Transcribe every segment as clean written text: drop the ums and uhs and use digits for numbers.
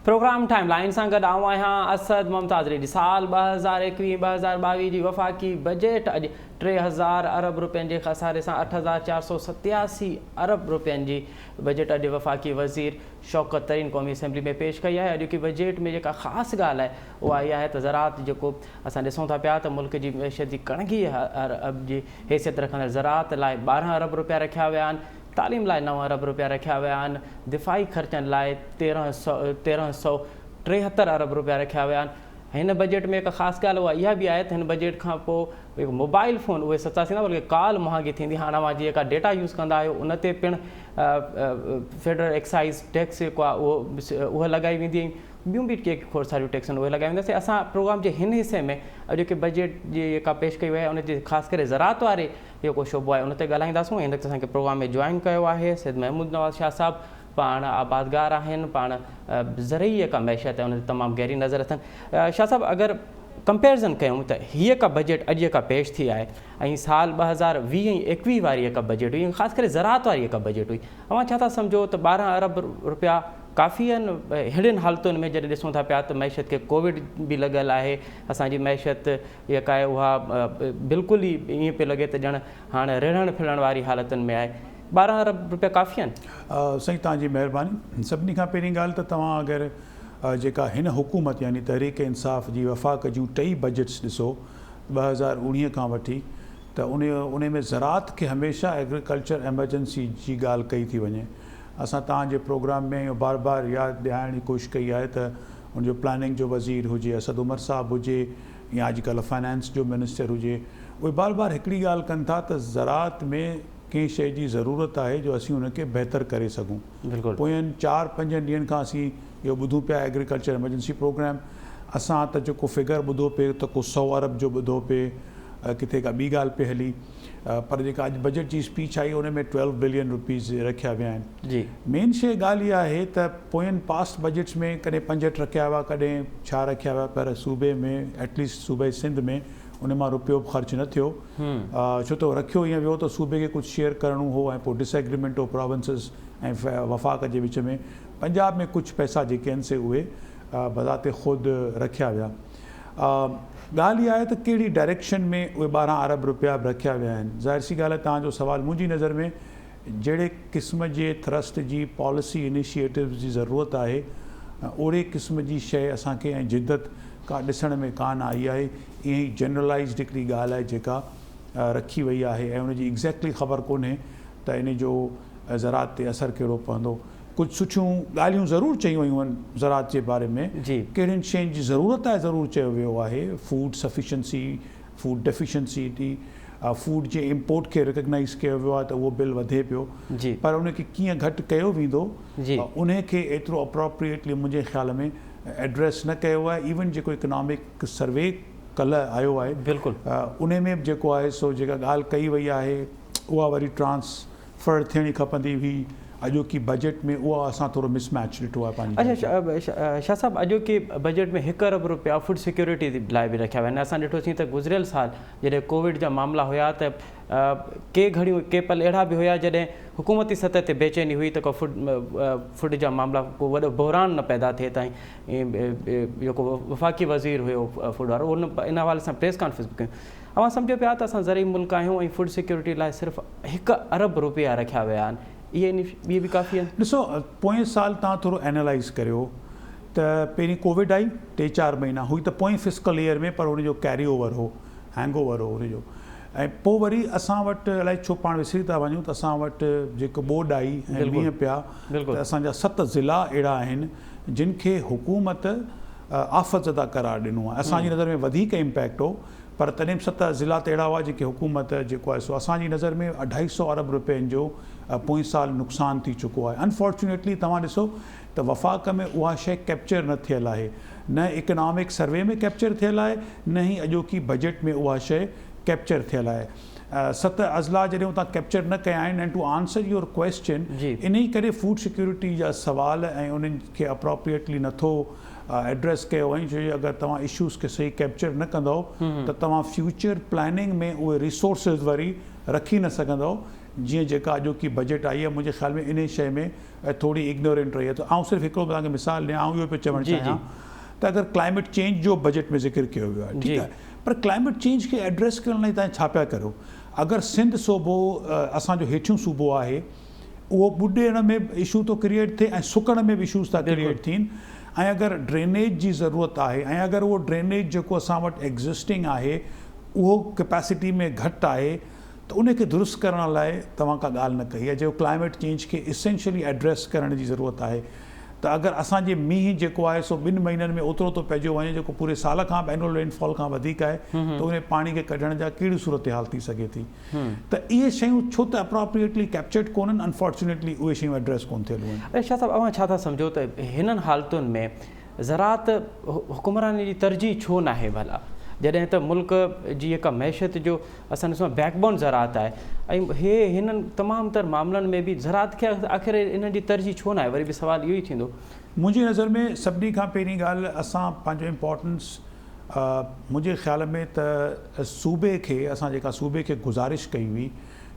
Programme time line سان گڏ آئون آهيان اسد ممتاز ريڊي. سال 2021 2022 جي وفاقي بجيٽ اڄ 3000 ارب روپين جي خساري سان 8487 ارب روپين جي بجيٽ اڄ وفاقي وزير شوڪت ترين قومي اسيمبلي ۾ پيش ڪئي آهي. اڄوڪي بجيٽ ۾ جيڪا خاص ڳالهه آهي اها اها آهي ته زراعت جيڪو اسان ڏسون ٿا پيا ته ملڪ جي معيشت جي ڪڻگي جي حيثيت رکندڙ زراعت لاء 12 ارب روپيا رکيا ويا آهن، تعليم لاء 9 ارب روپيا رکيا ويا آهن، دفاعي خرچن لاء 1373 ارب روپيا رکيا ويا آهن. هن بجيٽ ۾ هڪ خاص ڳالهه اها اها به آهي ته هن بجيٽ کان پوء جيڪو موبائل فون اهي سستا ٿيندا بلڪه ڪال مهانگي ٿيندي. هاڻ اوهان جي جيڪا ڊيٽا يوز ڪندا آهيو ان تي پڻ فيڊرل ايڪسائيز ٽيڪس جيڪو آهي اهو اهو لڳائي ويندي ۽ ٻيون به ڪي کوڙ ساريون ٽيڪس آهن اهي لڳايا ويندا. سي اسان پروگرام جي هن حصي ۾ اڄوڪي بجيٽ جي جيڪا پيش ڪئي وئي آهي ان جي خاص ڪري زراعت واري جيڪو شعبو آهي ان تي ڳالهائينداسون. هن وقت اسان کي پروگرام ۾ جوائن ڪيو آهي سيد محمود نواز شاهه صاحب، پاڻ آبادگار آهن، پاڻ زرعي جيڪا معيشت آهي ان تي تمام گهري نظر اٿن. شاهه صاحب اگر ڪمپيرزن ڪيون ته هيء ڪا بجيٽ اڄ جيڪا پيش ٿي آهي ۽ سال 2020 ۽ 21 واري جيڪا بجيٽ هئي ۽ خاص ڪري زراعت واري جيڪا بجيٽ هئي، اوهان ڇا ٿا سمجهو ته 12 ارب روپيا ڪافي آهن ههڙين حالتن ۾ جڏهن ڏسون ٿا پيا ته معيشت کي ڪووڊ به لڳل آهي، اسان جي معيشت جيڪا آهي اها بلڪل ئي ائين پيو لڳي ته ڄڻ هاڻ رڙهڻ ڦرڻ واري حالتن ۾ آهي، 12 ارب روپيا ڪافي آهن؟ سائين توهان جي مهرباني. سڀني کان پهرين ڳالهه ته توهان اگر جيڪا هن حڪومت يعني تحريڪ انصاف جي وفاق جون ٽئي بجيٽس ڏسو 2019 کان وٺي ته انهي ۾ زراعت کي هميشه ايگريڪلچر ايمرجنسي جي ڳالهه ڪئي ٿي وڃي. اسان توهان جي پروگرام ۾ اهو بار بار ياد ڏيارڻ جي ڪوشش ڪئي آهي ته ان جو پلاننگ جو وزير هجي اسد عمر صاحب هجي يا اڄڪلهه فنانس جو منسٽر هجي اهي بار بار هڪڙي ڳالهه ڪن ٿا ته زراعت ۾ ڪنهن شيء جي ضرورت آهي جو اسين ان کي بهتر ڪري سگهون. پوين چار پنجن ڏينهن کان اسين اهو ٻڌون پيا ايگريڪلچر ايمرجنسي پروگرام اسان ته جيڪو فگر ٻڌو پئي ته ڪو سئو ارب جو ٻڌو پئي ڪٿي ڪا ٻي ڳالهه پئي هلي پر جيڪا اڄ بجيٽ جي اسپيچ آئي ان ۾ ٽويلو بلين روپيز رکيا ويا آهن. مين شيء ڳالهه اها آهي ته پوين پاسٽ بجيٽس ۾ ڪڏهن 65 رکيا ويا ڪڏهن ڇا رکيا ويا پر صوبي ۾ ايٽليسٽ صوبي سنڌ ۾ ان مان روپيو به خرچ نه ٿيو ڇو ته رکيو ائين ويو ته صوبي کي ڪجهه شيئر ڪرڻو هو ۽ پوء ڊس ايگريمينٽ هو پراونسز ۽ وفاق جي وچ ۾ پنجاب ۾ ڪجهه پئسا جيڪي آهن سي اهي بذات خود رکيا ويا. ڳالهه اها آهي ته ڪهڙي ڊائريڪشن ۾ اهي 12 ارب روپيا به رکيا ويا آهن. ظاهر سي ڳالهه آهي توهان جو سوال منهنجي نظر ۾ جهڙي قسم جي ٿرسٽ جي پاليسي انيشيٽوز جي ضرورت آهي اوڙي قسم جي شيء اسان کي ۽ جدت ڪا ڏسڻ ۾ ڪانه آئي آهي. ائين ئي جنرلائيزڊ هڪڙي ڳالهه آهي جيڪا رکي وئي آهي ۽ ان جي ايگزيڪٽلي خبر ڪونهي ته ان جو زراعت تي اثر ڪهڙو پوندو. ڪجهه سٺيون ڳالهيون ضرور چيون ويون آهن زراعت جي باري ۾، ڪهڙين شين جي ضرورت آهي ضرور چيو ويو آهي، فوڊ سفيشنسي، فوڊ ڊيفيشنسي ٽي، فوڊ جي امپورٽ کي ريڪگنائيز ڪيو ويو آهي ته اهو بل وڌي پيو پر ان کي ڪيئن گهٽ ڪيو ويندو انهي کي ايترو اپروپريٽلي منهنجي خيال ۾ ايڊريس نه ڪيو آهي، ايون جيڪو اڪنامڪ سروي ڪلهه آيو آهي انهي ۾ به جيڪو آهي سو جيڪا ڳالهه ڪئي وئي آهي اها وري ٽرانس فر ٿيڻي کپندي هئي اڄوڪي بجيٽ ۾ اها اسان ٿورو مس ميچ ڏٺو آهي پنهنجي جاء تي. اڇا شاهه صاحب اڄوڪي بجيٽ ۾ 1 ارب روپيا فوڊ سيڪيورٽي لاء به رکيا ويا آهن اسان ڏٺوسين ته گذريل سال جڏهن ڪووڊ جا معاملا هيا ته ڪي گهڙيون ڪي پل اهڙا به هيا جڏهن حڪومتي سطح تي بيچيني هئي ته ڪو فوڊ فوڊ جا معاملا ڪو وڏو بحران نه پيدا ٿئي ته جيڪو وفاقي وزير هيو فوڊ وارو ان ان حوالي سان پريس ڪانفرنس به ڪيون اوهان سمجهو پيا ته اسان زرعي ملڪ آهيون ۽ فوڊ سيڪيورٽي لاء صرف 1 ارب روپيا رکيا ويا آهن اهي اهي به ڪافي آهن. ڏسو پوئين سال توهان ٿورو اينالائيز ڪريو ته پهرين ڪووڊ آئي ٽي چار مهينا هئي ته پوئين فسڪل ايئر ۾ پر ان جو ڪيري اوور هو هينگ اوور هو ان جو ۽ پوء وري اسان وٽ الائي ڇو پاڻ وسري ٿا وڃون ته اسان وٽ جيڪو ٻوڏ آئي ۽ مينهن پيا ته اسان جا ست ضلعا اهڙا آهن جن کي حڪومت آفت زده قرار ڏنو آهي اسان جي نظر ۾ وڌيڪ امپيڪٽ هو پر تڏهن به ست ضلعا ته اهڙا هئا جيڪي حڪومت جيڪو آهي سو اسان جي نظر ۾ اڍائي سئو ارب رپين جو پوئين سال نقصان ٿي چڪو آهي انفارچونيٽلي توهان ڏسو ته وفاق ۾ اها شيء ڪيپچر نه ٿيل آهي نه اڪنامڪ سروي ۾ ڪيپچر ٿيل آهي نه ئي اڄوڪي بجيٽ ۾ اها شيء ڪيپچر ٿيل آهي ست اضلاع جڏهن اتان ڪيپچر نه ڪيا آهن and to answer your question انهي ڪري فوڊ سيڪيورٽي جا سوال ۽ انهن کي اپروپريٽلي نٿو ايڊريس ڪيو وڃي ڇو جو اگر توهان اشوز کي صحيح ڪيپچر نه ڪندؤ ته توهان فيوچر پلاننگ ۾ اهي ريسورسز وري رکي نه سگهندؤ جيئن جيڪا اڄوڪي بجيٽ آئي آهي منهنجي خيال ۾ انهي شيء ۾ ٿوري اگنورينٽ رهي آهي ته آئون صرف هڪڙو توهان کي مثال ڏيان آئون اهو پيو چوڻ چاهيان ته اگر ڪلائميٽ چينج جو بجيٽ ۾ ذڪر ڪيو ويو آهي ٺيڪ آهي پر ڪلائميٽ چينج کي ايڊريس ڪرڻ لاء توهان ڇا پيا ڪريو اگر سنڌ صوبو اسان جو هيٺيون صوبو آهي اهو ٻڏڻ ۾ به اشو ٿو ڪريئيٽ ٿئي ۽ سڪڻ ۾ به اشوز ٿا ڪريئيٽ ٿين ۽ اگر ڊرينيج جي ضرورت آهي ۽ اگر اهو ڊرينيج جيڪو اسان وٽ ايگزسٽنگ آهي اهو ڪيپيسٽي ۾ گهٽ آهي ته ان کي درست ڪرڻ لاء توهان ڪا ڳالهه نه ڪئي آهي جيڪو ڪلائميٽ چينج کي اسينشلي ايڊريس ڪرڻ جي ضرورت آهي ته اگر اسان جي مينهن جيڪو آهي سو ٻن مهينن ۾ اوترو ٿو پئجيو وڃي جيڪو پوري سال کان به اينول رين فال کان وڌيڪ آهي ته ان پاڻي کي ڪڍڻ جا ڪهڙي صورتحال ٿي سگهي ٿي ته اهي شيون ڇو ته اپراپريٽلي ڪيپچرڊ ڪونهن انفارچونيٽلي اهي شيون ايڊريس ڪونه ٿيل هيون. اري شاهه صاحب اوهان ڇا ٿا سمجهو ته هنن حالتن ۾ زراعت حڪمراني جي ترجيح ڇو ناهي ڀلا جڏهن ته ملڪ جي جيڪا معيشت جو اسان ڏسون ٿا بيڪ بون زراعت آهي ۽ هي هنن تمام تر معاملن ۾ به زراعت کي آخر انهن جي ترجيح ڇو ناهي وري به سوال اهو ئي ٿيندو. منهنجي نظر ۾ سڀني کان پهرين ڳالهه اسان پنهنجو امپارٽنس منهنجي خيال ۾ ته صوبي کي اسان جيڪا صوبي کي گذارش ڪئي هئي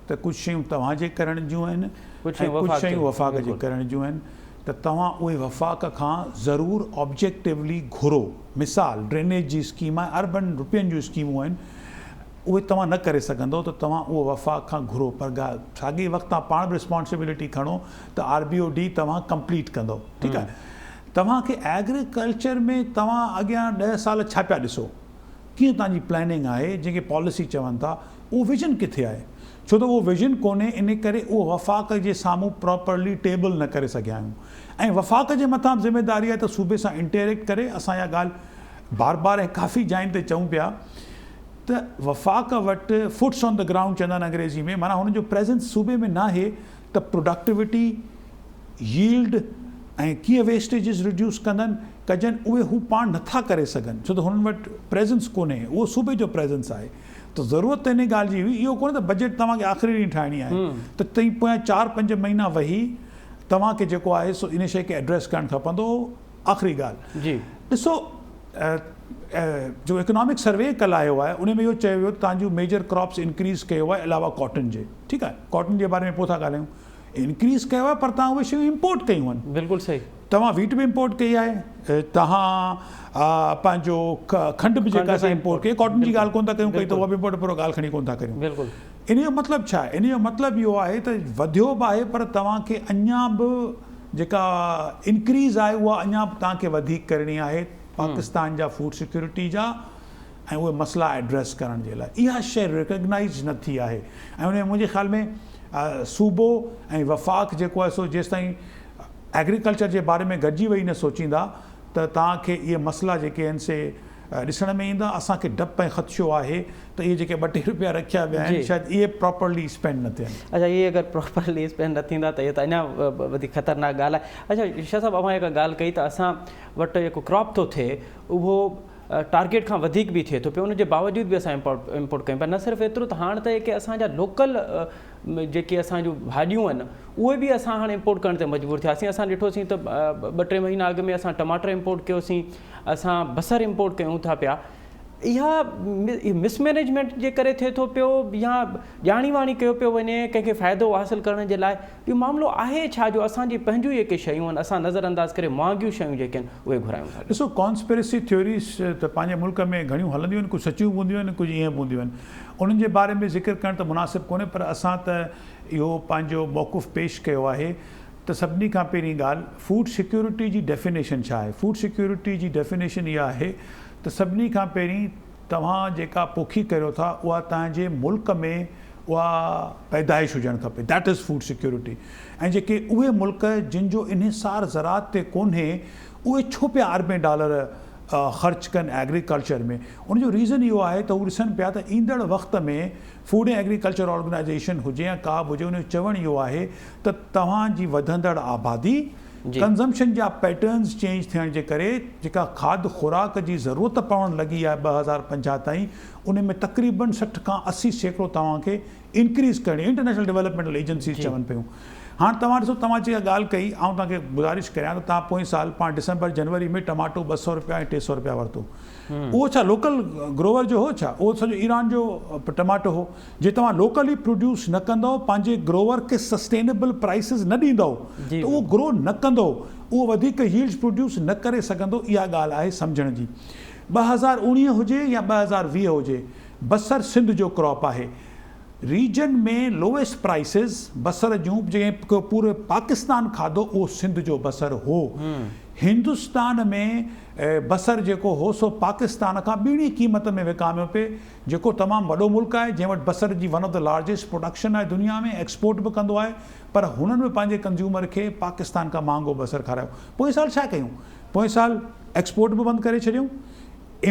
ته ڪجهه شيون توهان جي ڪرڻ جون آهن ۽ ڪجهه شيون وفاق جي ڪرڻ جون آهن ته توهان اهي وفاق کان ضرور آبجيڪٽولي گهرو مثال ڊرينيج جي اسڪيم آهي اربن روپين جون اسڪيمون آهن اهي توهان نه ڪري سگهندو ته توهان اهو وفاق کان گهرو پر ساڳئي وقت توهان پاڻ به رسپانسبلٽي کڻو ته آر بي او ڊي توهان ڪمپليٽ ڪندو ٺيڪ آهي توهان کي ايگريڪلچر ۾ توهان اڳيان ڏهه سال ڇا پيا ڏسو ڪيئن توهان جي پلاننگ آهي جنهن کي پاليسي چون ٿا اهو ويزن ڪٿي آهي ڇو ته اهو ويزن ڪونهي ان ڪري اهو وفاق جي سامهون پراپرلي ٽيبل نه ڪري سگهيا آهيون ۽ وفاق جي مٿان به ذميداري آهي ته صوبي سان انٽريڪٽ ڪري اسان اها ڳالهه بار بار ۽ ڪافي جاين تي چئون پيا ته وفاق وٽ فوٽس آن the ground چوندا آهن انگريزي ۾ معنيٰ هنن جو پريزنس صوبي ۾ ناهي ته پروڊڪٽيوٽي، ييلڊ ۽ ڪيئن ويسٽيجز ريڊيوس ڪندن ڪجن اهي هو پاڻ نٿا ڪري سگهن ڇو ته هنن وٽ پريزنس ڪونهي اهو صوبي جو پريزنس آهي ته ضرورت ته انهي ڳالهه جي هئي اهو ڪونهي ته بجيٽ توهان کي آخري ڏينهن ٺاهڻي آهي ته تئين پويان چار پنج مهينا ويهي توهان کي جيڪو آهي سو انهي شيء کي ايڊريس ڪرڻ کپندو هو آخري ڳالهه ڏسو جو اڪنامڪ سروي ڪل آيو آهي ان ۾ اهو چيو ويو ته توهان جون ميجر ڪراپس انڪريز ڪيو آهي علاوه ڪاٽن جي ٺيڪ آهي ڪاٽن جي باري ۾ پوء ٿا ڳالهايون انڪريز ڪيو آهي پر توهان اهي شيون امپورٽ ڪيون آهن بلڪل صحيح توهان ويٽ به امپورٽ ڪئي آهي توهان پنهنجو کنڊ به جيڪا اسان امپورٽ ڪئي ڪاٽن جي ڳالهه ڪون ٿا ڪيون ڪئي ته اها به امپورٽ پر ڳالهه کڻي ڪون ٿا ڪريون بلڪل ان جو مطلب ڇا آهي ان جو مطلب اهو آهي ته وڌيو به آهي پر توهان کي اڃا به جيڪا انڪريز آهي اها اڃا به توهان کي وڌيڪ ڪرڻي آهي پاڪستان جا فوڊ سيڪيورٽي جا ۽ اهي مسئلا ايڊريس ڪرڻ جي لاء اها شيء ريڪگنائيز نه ٿي آهي ۽ ان ۾ منهنجي خيال ۾ صوبو ۽ وفاق جيڪو آهي سو جيستائين ايگريڪلچر جي باري ۾ گڏجي ويهي نه سوچيندا ته توهان کي اهي مسئلا جيڪي آهن سي ڏسڻ ۾ ايندا اسان کي ڊپ ۽ خدشو آهي ته اهي جيڪي ٻه ٽي روپيا رکيا ويا آهن شايد اهي پراپرلي اسپينڊ نه ٿين. اڇا اهي اگر پراپرلي اسپينڊ نه ٿيندا ته اهي ته اڃا وڌيڪ خطرناڪ ڳالهه آهي. اڇا شاهه صاحب اوهان هڪ ڳالهه ڪئي ته اسان وٽ جيڪو ڪراپ ٿو ٿئي اهو ٽارگيٽ کان وڌيڪ به ٿئي ٿو پيو ان جي باوجود به اسان امپورٽ امپورٽ ڪيون پيا نه صرف ايترو ته هاڻ ته جيڪي اسان جا لوڪل جيڪي اسان جون ڀاڄيون آهن اهي به اسان هاڻ امپورٽ ڪرڻ تي مجبور ٿياسين اسان ڏٺوسين ته ٻه ٽي مهينا اڳ ۾ اسان ٽماٽر امپورٽ ڪيوسين اسان بصر امپورٽ ڪيون ٿا پيا اها مس مينيجمينٽ جي ڪري ٿئي ٿو پيو يا ڄاڻي واڻي ڪيو پيو وڃي ڪنهن کي فائدو حاصل ڪرڻ جي لاء اهو معاملو آهي ڇا جو اسان جي پنهنجون جيڪي شيون آهن اسان نظر انداز ڪري مهانگيون شيون جيڪي آهن اهي گهرايون ٿا. ڏسو ڪانسپرسي ٿيوريز ته پنهنجي ملڪ ۾ گهڻيون هلنديون آهن ڪجهه سچيون به هونديون آهن ڪجهه ائين به هونديون آهن انهن جي باري ۾ ذڪر ڪرڻ ته مناسب ڪونهي پر اسان ته اهو پنهنجو موقف پيش ڪيو آهي ته سڀني کان پهرين ڳالهه فوڊ سيڪيورٽي جي ڊيفينيشن ڇا آهي؟ فوڊ سيڪيورٽي جي ڊيفينيشن اها آهي ته سڀني کان پهرين توهان جيڪا پوکي ڪريو ٿا اها توهان جي ملڪ ۾ اها پيدائش هجڻ کپي That is food security ۽ جيڪي اهي ملڪ جن جو انحصار زراعت تي ڪونهي اهي ڇو پيا اربين ڊالر خرچ ڪن ايگريڪلچر ۾ ان جو ريزن اهو آهي ته هو ڏسن پيا ته ايندڙ وقت ۾ فوڊ ۽ ايگريڪلچر آرگنائيزيشن هجي يا ڪا به هجي ان جو چوڻ اهو آهي ته توهان جي وڌندڙ آبادي، ڪنزمپشن جا پيٽرنز چينج ٿيڻ جي ڪري جيڪا کاڌ خوراڪ جي ضرورت پوڻ لڳي آهي 2050 تائين ان ۾ تقريبن 60 کان 80% توهان کي انڪريز ڪرڻي انٽرنيشنل ڊولپمينٽل ايجنسيز چون پيون. هاڻ توهان ڏسو توهان جيڪا ڳالهه ڪئي آئون توهان کي گذارش ڪريان ته توهان پوئين سال پاڻ ڊسمبر جنوري ۾ ٽماٽو 200 روپيا ۽ 300 روپيا ورتو اهو ڇا لوڪل گروور جو هو ڇا؟ اهو سڄو ايران جو ٽماٽو هو. جي توهان لوڪلي پروڊيوس نه ڪندؤ، پنهنجي گروور کي سسٽينيبل پرائسز نه ڏيندؤ ته اهو گرو نه ڪندو، اهو وڌيڪ ييلڊز پروڊيوس نه ڪري سگهندو، اها ڳالهه آهي سمجهڻ جي. 2019 هجي يا 2020 هجي، بصر سنڌ جو ڪراپ آهي. ريجن ۾ لوئيسٽ پرائسز بصر جون جنهن پوري پاڪستان کاڌو اهو سنڌ جو بصر هو. هندستان ۾ بصر جيڪو هو سو پاڪستان کان ٻيڻي قيمت ۾ وڪاميو پئي. جيڪو تمام وڏو ملڪ آهي جنهن وٽ بصر جي one of the largest production آهي دنيا ۾ ايڪسپورٽ به ڪندو آهي پر هنن به پنهنجي ڪنزيومر کي پاڪستان کان مهانگو بصر کارايو پوئين سال ڇا ڪيون پوئين سال ايڪسپورٽ به بند ڪري ڇڏيون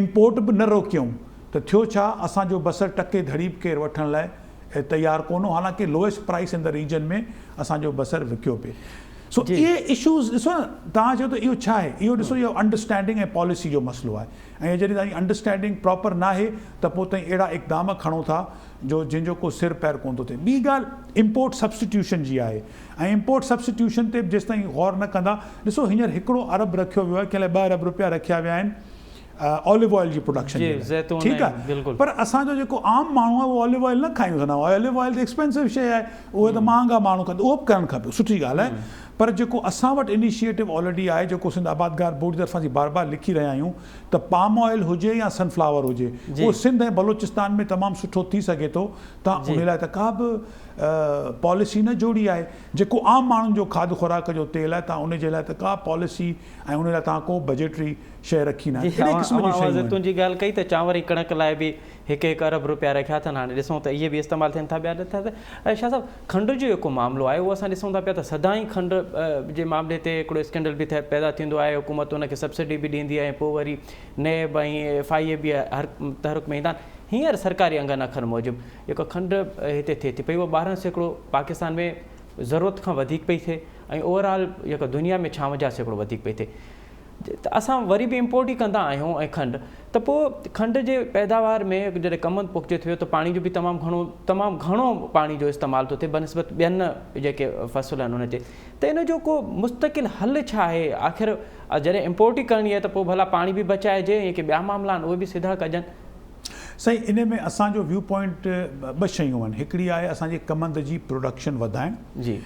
امپورٽ به نه روڪيون ته ٿيو ڇا اسان جو بصر ٽڪي ڌڙي به ڪير وٺڻ لاء تيار ڪونه هو حالانڪه lowest price in the region ۾ اسان جو بصر وڪيو پئي سو اهي اشوز ڏسو نه توهان چيو ته اهو ڇا آهي اهو ڏسو اهو انڊرسٽينڊنگ ۽ پاليسي جو مسئلو آهي ۽ جڏهن توهان جي انڊرسٽينڊنگ پراپر ناهي ته پوء توهين اهڙا اقدام کڻو ٿا جو جنهن جو ڪو سر پير ڪونه ٿو ٿئي. ٻي ڳالهه امپورٽ سبسٽيٽيوشن جي آهي ۽ امپورٽ سبسٽيٽيوشن تي به جيستائين غور نه ڪندا، ڏسو هينئر هڪڙو ارب رکيو ويو آهي ڪنهن لاء ٻه ارب رپيا رکيا ويا آهن اوليو آئل جي پروڊڪشن جي لاء ٺيڪ آهي پر اسان جو جيڪو عام ماڻهو آهي اهو اوليو آئل نه کائيندو نه اوليو آئل ته ايڪسپينسو شيء آهي اهي ته مهانگا ماڻهو کائيندا اهو به ڪرڻ کپي سٺي ڳالهه آهي پر جيڪو اسان وٽ انيشيٽو آلريڊي آهي جيڪو سنڌ آبادگار بورڊ جي طرفان اسين بار بار لکي رهيا آهيون ته پام آئل هجي يا سن فلاور هجي اهو سنڌ ۽ بلوچستان ۾ تمام سٺو ٿي سگهي ٿو تان ان لاء ته ڪا به پاليسي نه جوڙي آهي جيڪو عام ماڻهن جو کاڌ خوراڪ جو تيل آهي تان ان جي لاء ته ڪا پاليسي ۽ ان لاء تان ڪو بجيٽري شيء رکي ناهي اهڙي قسم جون شيون آهن. زيتون جي ڳالهه ڪئي ته چانور ۽ ڪڻڪ لاء به هڪ هڪ ارب روپيا رکيا اٿن هاڻي ڏسون ته اهي به استعمال ٿين ٿا ٻيا نه ٿا ۽ شاهه صاحب کنڊ جو جيڪو معاملو آهي اهو اسان ڏسون ٿا پيا ته سدائين کنڊ جي معاملي تي هڪڙو اسڪينڊل به پيدا ٿيندو آهي حڪومت ان کي سبسڊي به ڏيندي آهي ۽ پوء وري نيب ۽ ايف I اي به هر تحرڪ ۾ ايندا آهن هينئر سرڪاري انگن اکرن موجب جيڪا کنڊ هتي ٿئي ٿي پئي اها 12% پاڪستان ۾ ضرورت کان وڌيڪ پئي ٿئي ۽ اوور آل جيڪا دنيا ۾ 56% وڌيڪ پئي ٿئي ته اسان وري به امپورٽ ئي ڪندا آهيون ۽ کنڊ ته پوء کنڊ جي پيداوار ۾ جڏهن ڪمند پوکجي ٿو ته پاڻي جو به تمام گهڻو تمام گهڻو پاڻي جو استعمال ٿو ٿئي بنسبت ٻين جيڪي فصل آهن ان جي ته ان جو ڪو مستقل حل ڇا آهي آخر جڏهن امپورٽ ئي ڪرڻي آهي ته پوء ڀلا پاڻي به بچائجي ۽ جيڪي ٻيا معاملا آهن اهي به سڌا ڪجن. سائين ان ۾ اسان جو ويو پوائنٽ ٻه شيون آهن هڪڙي آهي اسان جي ڪمند جي پروڊڪشن وڌائڻ جي.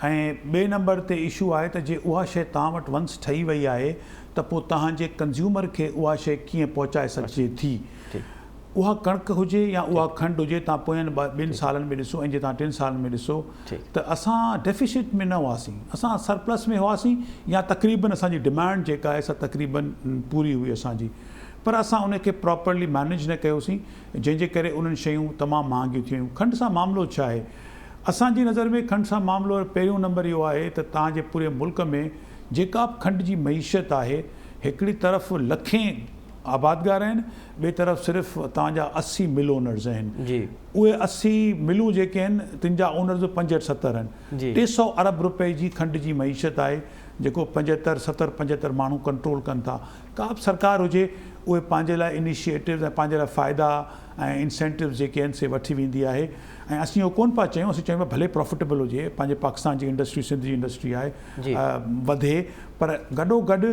۽ ٻئي نمبر تي اشو آهي ته جي اها شيء توهان وٽ ونس ٺهي وئي آهي ته پوء توهان جي ڪنزيومر کي اها شيء ڪيئن پهچائي سگهجي ٿي. اها ڪڻڪ هجي يا اها کنڊ هجي توهان پوين ٻن سالن ۾ ڏسو ۽ جي توهان ٽن سالن ۾ ڏسو ته اسان ڊيفيسٽ ۾ نه هئاسين اسان سرپلس ۾ هئاسين يا تقريبن اسان جي ڊمانڊ جيڪا آهي سا تقريبن پوري هئي اسان جي پر اسان ان کي پراپرلي مينيج نه ڪيوسين جنهن جي ڪري انهن شيون تمام مهانگيون ٿي ويون کنڊ سان معاملو ڇا آهي اسان جي نظر ۾ کنڊ سان معاملو پهريون نمبر اهو آهي ته توهان جي پوري ملڪ ۾ جيڪا به کنڊ جي معيشت آهي هڪڙي طرف لکين آبادگار آهن ٻئي طرف صرف توهان جا 80 مل اونرز آهن اهي 80 ملون جيڪي آهن تن جا اونرز 65 70 آهن 300 ارب رپئي جي کنڊ جي معيشت آهي جيڪو 75 70 75 ماڻهو ڪنٽرول ڪن ٿا ڪا به سرڪار هجي اهي پنهنجي لاء انيشيٽوز ۽ پنهنجي لاء فائدا ۽ انسينٽوز جيڪي آهن سي وٺي ويندي آهي ۽ اسين اهو ڪونه پيا چيون اسين چيون پيا ڀلي پرافٽيبل هجي پنهنجي پاڪستان جي انڊسٽري سنڌ جي انڊسٽري آهي وڌي پر گڏو گڏ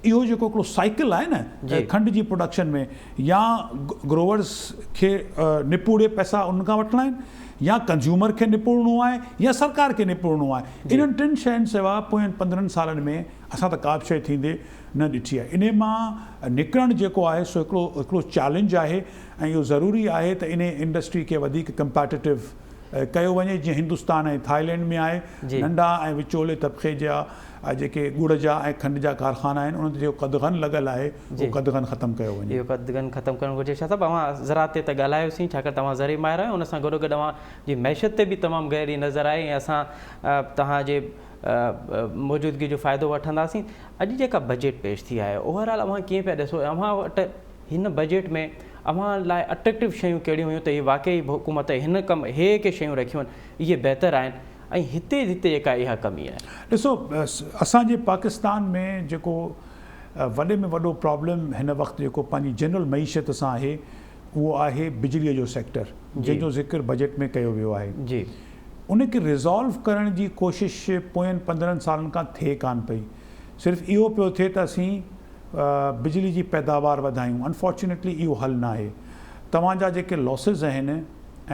اهو جيڪو هڪڙو سائيڪل آهي نه کنڊ جي پروڊڪشن ۾ يا گروورز کي نپوڙي پئسا انهن کان وٺڻا آهن يا ڪنزيومر کي نپوڙڻو آهي يا سرڪار کي نپوڙڻو آهي انهن ٽن شين سوا پوين 15 سالن ۾ اسان ته ڪا به شيء ٿيندي نه ڏٺي آهي. انهي مان نڪرڻ جيڪو آهي سو هڪڙو هڪڙو چئلينج آهي ۽ اهو ضروري آهي ته انهي انڊسٽري کي وڌيڪ ڪمپيٽيٽو ڪيو وڃي جيئن هندستان ۽ ٿائيلينڊ ۾ آهي. ننڍا ۽ وچولي طبقي جا جيڪي ڳڙ جا ۽ کنڊ جا ڪارخانا آهن انهن تي جيڪو قدغن لڳل آهي اهو قدغن ختم ڪيو وڃي. اهو قدغن ختم ڪرڻ گهرجي. شاهه صاحب اوهان زراعت تي ته ڳالهايوسين ڇاڪاڻ ته اوهان زرعي ماهر آهيو ان سان گڏوگڏ اوهان جي معيشت تي به تمام گهري نظر آهي ۽ اسان توهان جي موجودگي جو فائدو وٺنداسين. اڄ جيڪا بجيٽ پيش ٿي آهي اوور آل اوهان ڪيئن پيا ڏسو ۽ اوهان وٽ هن بجيٽ ۾ اوهان لاء اٽريڪٽو شيون ڪهڙيون هيون ته هي واقعي حڪومت هن ڪم هي ڪي شيون رکيون آهن اهي بهتر آهن ۽ هتي هتي جيڪا اها ڪمي آهي. ڏسو اسان جي پاڪستان ۾ جيڪو وڏي ۾ وڏو پرابلم هن وقت جيڪو پنهنجي جنرل معيشت سان آهي اهو آهي بجلي جو سيڪٽر جنهن جو ذڪر بجيٽ ۾ ڪيو ويو آهي. جي. ان کي ريزالو ڪرڻ جي ڪوشش پوين 15 سالن کان ٿئي ڪانه پئي. صرف اهو پيو ٿئي ته اسين بجلي جي پيداوار وڌايون. انفارچونيٽلي اهو حل ناهي. توهان جا جيڪي لاسز آهن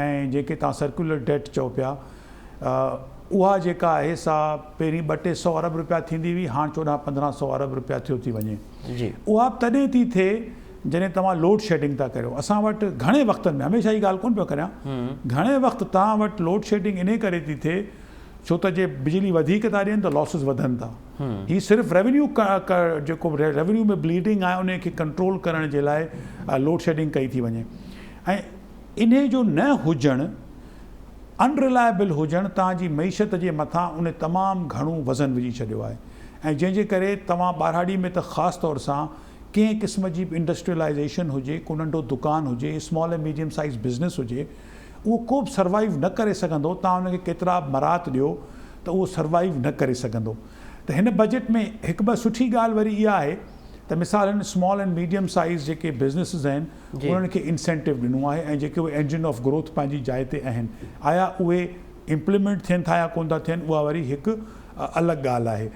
۽ جيڪي توهان سرڪيولر ڊيٽ چئو پيا اها جيڪا آهي سا پهرين ٻه ٽي سئو ارب رپيا ٿيندي هئي هاڻ 14 15 سئو ارب رپيا ٿيو ٿي وڃي. اها به تڏهن ٿي ٿئي جڏهن توهان لوڊ شيڊنگ ٿا ڪريو. اسان وٽ گهڻي وقتن ۾ هميشه هي ڳالهه ڪونه پيو ڪريان گهڻي وقت توهان وٽ لوڊ شيڊنگ انهي ڪري ٿي ٿئي ڇو ته جي بجلي وڌيڪ ٿا ڏين ته لاسز وڌن ٿا. هي صرف ريونيو جيڪو ريونيو ۾ بليڊنگ آهي انهي کي ڪنٽرول ڪرڻ جي لاء لوڊ شيڊنگ ڪئي ٿي وڃي ۽ انهي جو نه هجڻ ان رلائبل هجڻ توهان جي معيشت جي مٿان ان تمام گهڻو وزن وجهي ڇڏيو آهي ۽ جنهن جي ڪري توهان ٻهراڙي ۾ ته خاص طور سان ڪنهن قسم جي به انڊسٽريلائيزيشن هجي ڪو ننڍو دڪان هجي اسمال ۽ ميڊيم سائيز بزنس هجي اهو ڪو به سروائيو نه ڪري سگهندو توهان ان کي ڪيترا به مراعات ڏيو ته اهو سروائيو نه ڪري سگهندو ته هن بجيٽ ۾ هڪ ٻه سٺي ڳالهه وري اها آهي ته مثال هن اسمال اينڊ ميڊيم سائيز جيڪي بزنسز آهن انهن کي انسينٽو ڏنو آهي ۽ جيڪي اهي انجن آف گروٿ پنهنجي جاء تي آهن آيا اهي امپليمينٽ ٿين ٿا يا ڪونه ٿا ٿين اها وري هڪ الڳ ڳالهه آهي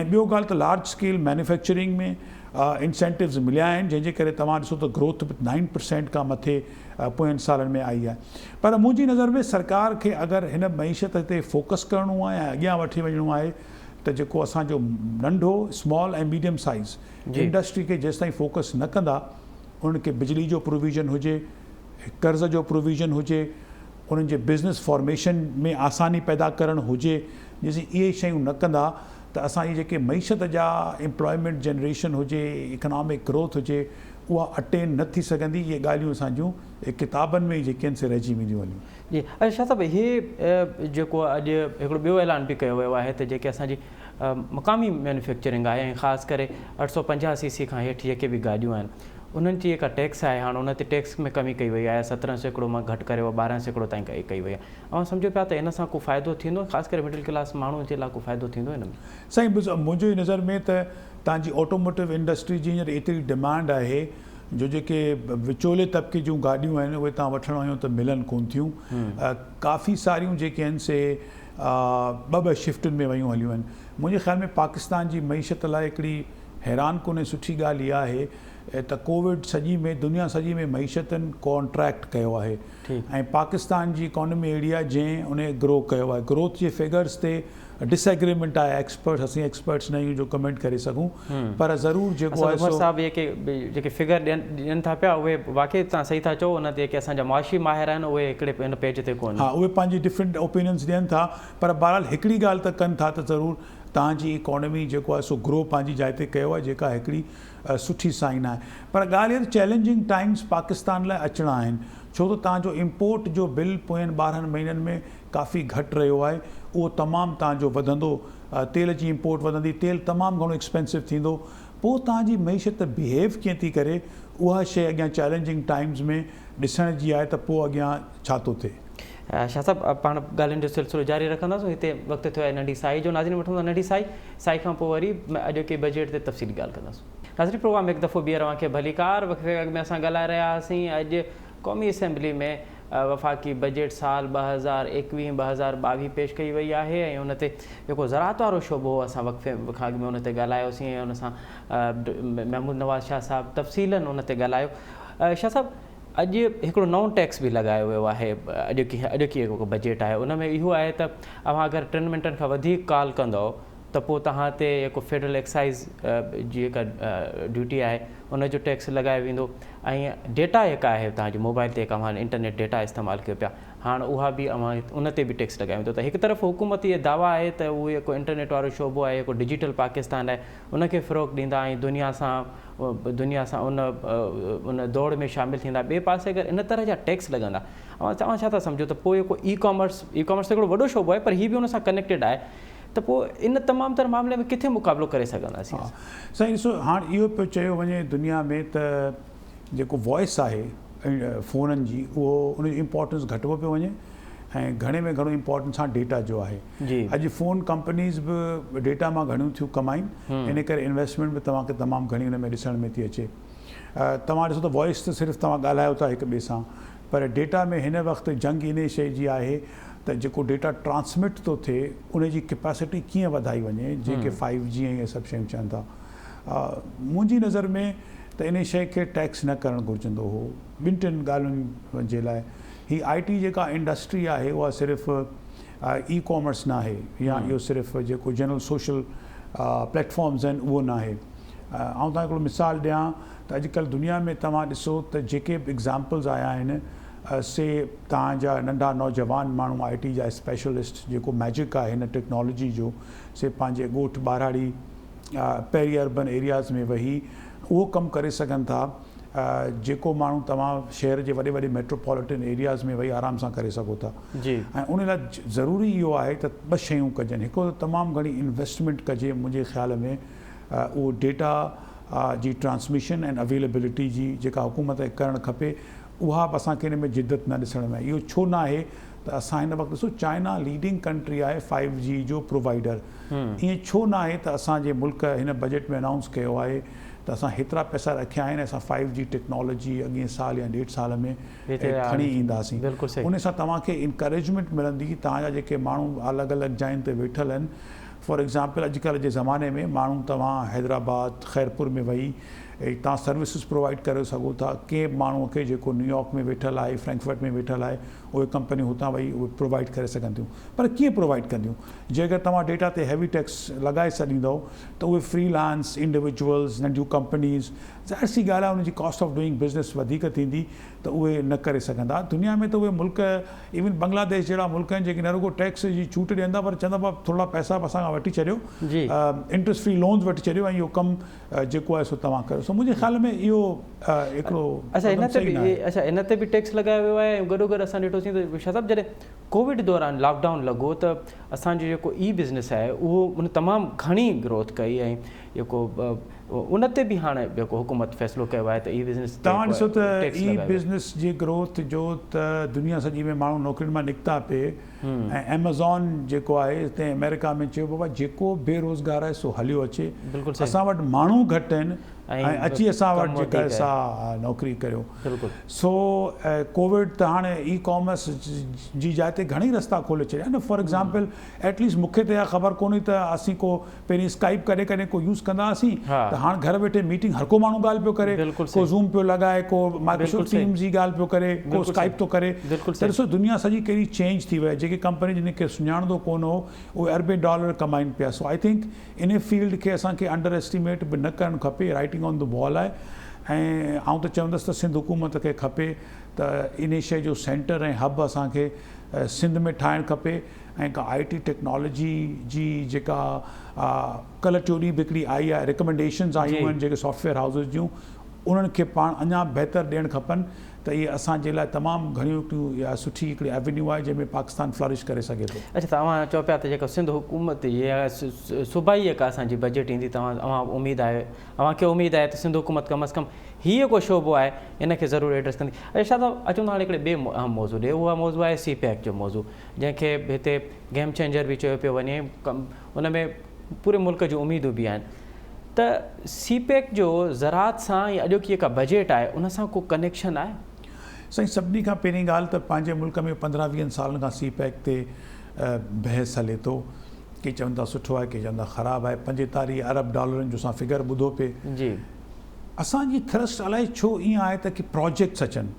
۽ ٻيو ڳالهه ته لارج اسڪيل مينوفيڪچرنگ ۾ انسينٽوز مليا آهن جنهن جي ڪري توهان ڏسو ته گروٿ به 9% کان مٿي پوين سالن ۾ آئي آهي پر منهنجي نظر ۾ سرڪار کي اگر هن معيشت تي فوڪس ڪرڻو آهي ۽ اڳيان وٺي وڃڻو آهي ته جيڪو اسان جو ننڍو اسمال ۽ ميڊيم سائيز انڊسٽري کي جيستائين فوڪس نه ڪندا انهن کي بجلي جو پروويزن هجي قرض جو پروويزن هجي انهن جي بزنس فارميشن ۾ آساني پيدا ڪرڻ هجي جيسين اهي شيون نه ڪندا ته اسان جي جيڪي معيشت جا ايمپلائمينٽ جنريشن هجي اڪنامڪ گروٿ هجي اها اٽين نه ٿي سگهندي اهي ڳالهيون اسان جون ڪتابن ۾ ئي جيڪي آهن سي رهجي وينديون هليون. جي اچا شاهه صاحب هي جيڪو اڄ هڪڙو ٻيو اعلان به ڪيو ويو آهي ته جيڪي اسان جي مقامي مينوفيڪچرنگ آهي ۽ خاص ڪري 850 سي سي کان هيٺ جيڪي به گاڏيون آهن انهن جي جيڪا ٽيڪس آهي هاڻ ان تي ٽيڪس ۾ ڪمي ڪئي وئي آهي 17% مان گهٽ ڪري اها 12% تائين ڪئي وئي آهي اوهان سمجهو پيا ته ان سان ڪو فائدو ٿيندو خاص ڪري مڊل ڪلاس ماڻهو جي لاء ڪو فائدو ٿيندو ان ۾؟ سائين منهنجي نظر ۾ ته توهان جي آٽوموٽو انڊسٽري جي هينئر ايتري ڊمانڊ آهي جو جيڪي وچولي طبقي جون گاڏيون آهن اهي توهان وٺڻ وڃو ته ملن ڪون ٿيون ڪافي ساريون جيڪي آهن سي ٻه ٻه شفٽن ۾ ويون هليون آهن منهنجي خيال ۾ پاڪستان جي معيشت لاء هڪڙي حيران ڪن ۽ سٺي ڳالهه اها آهي ته ڪووڊ سڄي ۾ دنيا سڄي ۾ معيشتن ڪانٽريڪٽ ڪيو آهي ۽ پاڪستان جي اڪانومي اهڙي آهي جنهن ان گرو ڪيو آهي گروٿ جي فگرز تي ڊس ايگريمينٽ آهي ايڪسپرٽس اسين ايڪسپرٽس نه آهيون جو ڪمينٽ ڪري سگهون پر ضرور جيڪو آهي سو صاحب جيڪي جيڪي فگر ڏين ڏين ٿا پيا اهي واقعي توهان صحيح ٿا چئو ان تي جيڪي اسان جا معاشي ماهر آهن اهي هڪڙي ان پيج تي ڪونهن. ها اهي پنهنجي ڊفرنٽ اوپيننس ڏين ٿا پر بهرحال هڪڙي ڳالهه ته ڪن ٿا ته ضرور توهان جي اڪانومي جيڪو آهي سو گرو پنهنجي جاء تي ڪيو آهي جيڪا هڪڙي سٺي سائن آهي پر ڳالهه اها ته چئلينجنگ ٽائمز پاڪستان لاء اچڻا آهن ڇو ته توهان جو امپورٽ جو بل پوين 12 مهينن ۾ ڪافي گهٽ رهيو آهي اهو تمام توهان جو وڌندو تيل جي امپورٽ وڌندي تيل تمام گهڻو ايڪسپينسو ٿيندو پوء توهان جي معيشت بيهيو ڪيئن ٿي ڪري اها شيء اڳيان چئلينجنگ ٽائمز ۾ ڏسڻ جي آهي ته پوء اڳيان ڇا ٿو ٿئي. شاهه صاحب پاڻ ڳالهين جو سلسلو جاري رکنداسون هتي وقت ٿيو آهي ننڍي سائي جو ناظرين وٺون ٿا ننڍي سائي سائي کان پوء وري اڄوڪي بجيٽ تي تفصيلي ڳالهه ڪنداسون. ناظرين پروگرام هڪ دفعو ٻيهر اوهان کي ڀليڪار وقفي کان اڳ ۾ اسان ڳالهائي رهيا هئاسين اڄ قومي اسيمبلي ۾ وفاقي بجيٽ سال 2021 2022 پيش ڪئي وئي آهي ۽ ان تي جيڪو زراعت وارو شعبو هو اسان وقفي کان اڳ ۾ ان تي ڳالهايوسين ۽ ان سان محمود نواز شاهه صاحب تفصيلن ان تي ڳالهايو شاهه صاحب اڄ هڪڙو نئون ٽيڪس به لڳايو ويو آهي اڄوڪي اڄوڪي جيڪو بجيٽ آهي ان ۾ اهو آهي ته اوهان اگر ٽن منٽن کان وڌيڪ ڪال ڪندؤ ته پوء توهان تي جيڪو فيڊرل ايڪسائيز جي جيڪا ڊيوٽي آهي ان جو ٽيڪس لڳايو ويندو ۽ ڊيٽا جيڪا آهي توهان جي موبائل تي جيڪا اوهان انٽرنيٽ ڊيٽا استعمال ڪيو پيا هاڻ اها به اوهان ان تي به ٽيڪس لڳايو ويندو ته هڪ طرف حڪومت جي دعويٰ آهي ته اهو جيڪو انٽرنيٽ وارو شعبو آهي جيڪو ڊجيٽل پاڪستان آهي ان کي فروغ ڏيندا ۽ دنيا سان دنيا سان ان ان دوڙ ۾ شامل ٿيندا ٻئي پاسي اگر ان طرح جا ٽيڪس لڳندا اوهان توهان ڇا ٿا سمجهو ته پوء جيڪو اي ڪامرس اي ڪامرس هڪڙو وڏو شعبو آهي پر هي به ان سان ڪنيڪٽيڊ آهي ته پوء ان تمام تر معاملي ۾ ڪٿي مقابلو ڪري سگهنداسين اسان؟ سائين ڏسو هاڻ اهو پيو چيو وڃي دنيا ۾ ته جيڪو وائس آهي فونن جي اهو ان جو امپورٽنس گهٽبو پيو وڃي ۽ گهڻي ۾ گهڻو امپورٽنس هاڻ ڊيٽا جو آهي اڄ فون ڪمپنيز به ڊيٽا مان گهڻيون ٿيون ڪمائين ان ڪري انويسٽمينٽ به توهان کي تمام گهڻي ان ۾ ڏسڻ ۾ ٿي اچي توهان ڏسو ته وائس ته صرف توهان ڳالهايو ٿا هڪ ٻئي سان پر ڊيٽا ۾ هن وقت جنگ انهي شيء جي آهي ته جيڪو ڊيٽا ٽرانسمٽ ٿو ٿئي ان جي ڪيپيسٽي ڪيئن وڌائي وڃي جنهن کي فائيو جي ۽ اهي سڀ شيون چون ٿا. منهنجي نظر ۾ ته انهي شيء کي ٽيڪس نه ڪرڻ گهرجندو هو ٻن ٽن ڳالهين جي لاء. هي آء ٽي جيڪا انڊسٽري آهي اها صرف اي ڪامرس ناهي يا اهو صرف جيڪو جنرل سوشل پليٽ فارمز آهن اهو ناهي. آئون توهان کي هڪڙو مثال ڏيان ته اڄڪلهه دنيا ۾ توهان ڏسو ته جيڪي به ايگزامپلز آيا آهن سي توهان جا ننڍا نوجوان ماڻهو آء ٽي جا اسپيشلسٽ جيڪو ميجڪ آهي هن ٽيڪنالاجي جو سي پنهنجي ڳوٺ ٻهراڙي پيري اربن ايرياز ۾ ويهي اهو ڪم ڪري سگهن ٿا جيڪو ماڻهو توهان شهر جي وڏي وڏي ميٽروپوليٽن ايرياز ۾ ويهي آرام سان ڪري سگهو ٿا ۽ ان لاء ضروري اهو آهي ته ٻه شيون ڪجن هڪ ته تمام گهڻي انويسٽمينٽ ڪجي منهنجي خيال ۾ اهو ڊيٽا جي ٽرانسميشن ۽ اويليبلٽي جي جيڪا حڪومت کي ڪرڻ کپي اها به اسان کي ان ۾ جدت نه ڏسڻ ۾ آئي. اهو ڇو نه آهي ته اسان هن وقت ڏسو چائنا ليڊنگ ڪنٽري آهي فائيو جي جو پرووائيڊر ائين ڇو نه آهي ته اسان جي ملڪ هن بجيٽ ۾ انائونس ڪيو آهي ته اسان هيترا پئسا رکيا آهن ۽ اسان فائيو جي ٽيڪنالاجي اڳئين سال يا ڏيڍ سال ۾ کڻي اينداسين ان سان توهان کي انڪريجمينٽ ملندي توهان جا جيڪي ماڻهو الڳ الڳ جاين تي ويٺل آهن فار ايگزامپل اڄڪلهه جي زماني ۾ ماڻهو توهان حيدرآباد خيرپور ۾ ويهي توهان سروسز پرووائيڊ ڪري سگهو ٿا ڪنهن به ماڻهو کي جيڪو نيويارڪ ۾ ويٺل آهي فرينڪفرٽ ۾ ويٺل آهي اهي ڪمپنيون هتان ويهي اهي پرووائيڊ ڪري سگهن ٿيون پر ڪيئن پرووائيڊ ڪنديون جي اگر توهان ڊيٽا تي هيوي ٽيڪس لڳائي ڇڏيندؤ ته اهي فري لانس انڊيويجوئلز ننڍيون ڪمپنيز ظاهر سي ڳالهه آهي ان جي ڪاسٽ آف ڊوئنگ بزنس وڌيڪ ٿيندي ته اهي نه ڪري سگهندا. دنيا ۾ ته اهي ملڪ ايون بنگلاديش جهڙا ملڪ آهن جيڪي نه رڳو ٽيڪس جي ڇوٽ ڏين ٿا پر چون ٿا بابا ٿورڙا پئسا به اسان کان وٺي ڇڏيو انٽرسٽ فري لونز وٺي ڇڏيو ۽ اهو ڪم جيڪو آهي سو توهان ڪريو. سو منهنجي خيال ۾ اهو هڪڙو قدم صحيح نه آهي. اڇا ان تي به ٽيڪس لڳايو ويو آهي ۽ گڏوگڏ اسان ڏٺوسين ته شاهه صاحب جڏهن ڪووڊ دوران لاڪ ڊائون لڳو ته اسان جو جيڪو اي بزنس آهي اهو ان تمام گهڻي گروٿ ڪئي ۽ جيڪو ان تي به هاڻي جيڪو حڪومت فيصلو ڪيو آهي ته اي بزنس تي توهان ڏسو ته اي بزنس جي گروٿ جو ته دنيا سڄي ۾ ماڻهو نوڪرين مان نڪتا پئي ۽ ايمازون جيڪو آهي تنهن آمريڪا ۾ چيو بابا جيڪو بي روزگار آهي سو هليو اچي اسان وٽ ماڻهو گهٽ آهن ۽ اچي اسان وٽ جيڪا آهي سا نوڪري ڪريو سو ڪووڊ ته هاڻي اي ڪامرس جي جاء تي گهڻي رستا کولي ڇڏيا آهن فار ايگزامپل ايٽ ليسٽ مون کي ته اها خبر ڪونهي ته اسين ڪو پهرين اسڪائپ ڪڏهن ڪڏهن ڪو يوز ڪندا هئاسين ته هاڻ گهر ويٺي ميٽنگ هر ڪو ماڻهو ڳالهه پيو ڪري ڪو زوم پيو لڳائي ڪو مائڪروسافٽ ٽيمز جي ڳالهه پيو ڪري ڪو اسڪائپ ٿو ڪري ته ڏسو دنيا سڄي ڪهڙي چينج ٿي وئي آهي جيڪي ڪمپني جن کي سڃاڻندو ڪونه هو اهي اربين ڊالر ڪمائين پيا سو I think انهي فيلڊ کي اسان کي انڊر ايسٽيميٽ به نه ڪرڻ کپي رائٽنگ آن the وال آهي ۽ آئون ته چوندس ته سنڌ حڪومت کي کپي ته انهي شيء جو سينٽر ۽ هب اسان کي سنڌ ۾ ٺاهڻ کپي ۽ ڪا آء ٽي ٽيڪنالاجي جي جيڪا ڪلهه ٽيون ڏينهن به هڪڙي آئي آهي ريڪمينڊيشنز آيون آهن جيڪي سافٽ ويئر هائوسز جون انهن کي پاڻ اڃا بهتر ڏيڻ کپن ته اهي اسان جي لاء تمام گهڻيون هڪڙيون يا سٺي هڪڙي ايونيو آهي جنهن ۾ پاڪستان فلرش ڪري سگهي ٿو. اڇا ته اوهان چئو پيا ته جيڪا سنڌ حڪومت يا صوبائي جيڪا اسان جي بجيٽ ايندي توهان اوهان اميد آهي اوهان کي اميد آهي ته سنڌ حڪومت ڪم از ڪم هي جيڪو شعبو آهي ان کي ضرور ايڊريس ڪندي. اڇا شاهه صاحب اچون ٿا هاڻي هڪڙي ٻئي اهم موضوع ڏي اهو موضوع آهي سي پيڪ جو موضوع جنهن کي هتي گيم چينجر به چيو پيو وڃي ان ۾ پوري ملڪ جون اميدون به آهن ته سي پيڪ جو زراعت سان يا اڄوڪي جيڪا بجيٽ آهي ان سان ڪو ڪنيڪشن آهي؟ سائين سڀني کان پهرين ڳالهه ته پنهنجي ملڪ ۾ پندرهن ويهن سالن کان سي پيڪ تي بحث هلي ٿو ڪي چون ٿا سٺو آهي ڪي چون ٿا خراب آهي 45 ارب ڊالرن جو اسان فگر ٻڌو پئي. اسان جي ٿرسٽ الائي ڇو ائين آهي ته ڪي پراجيڪٽس اچن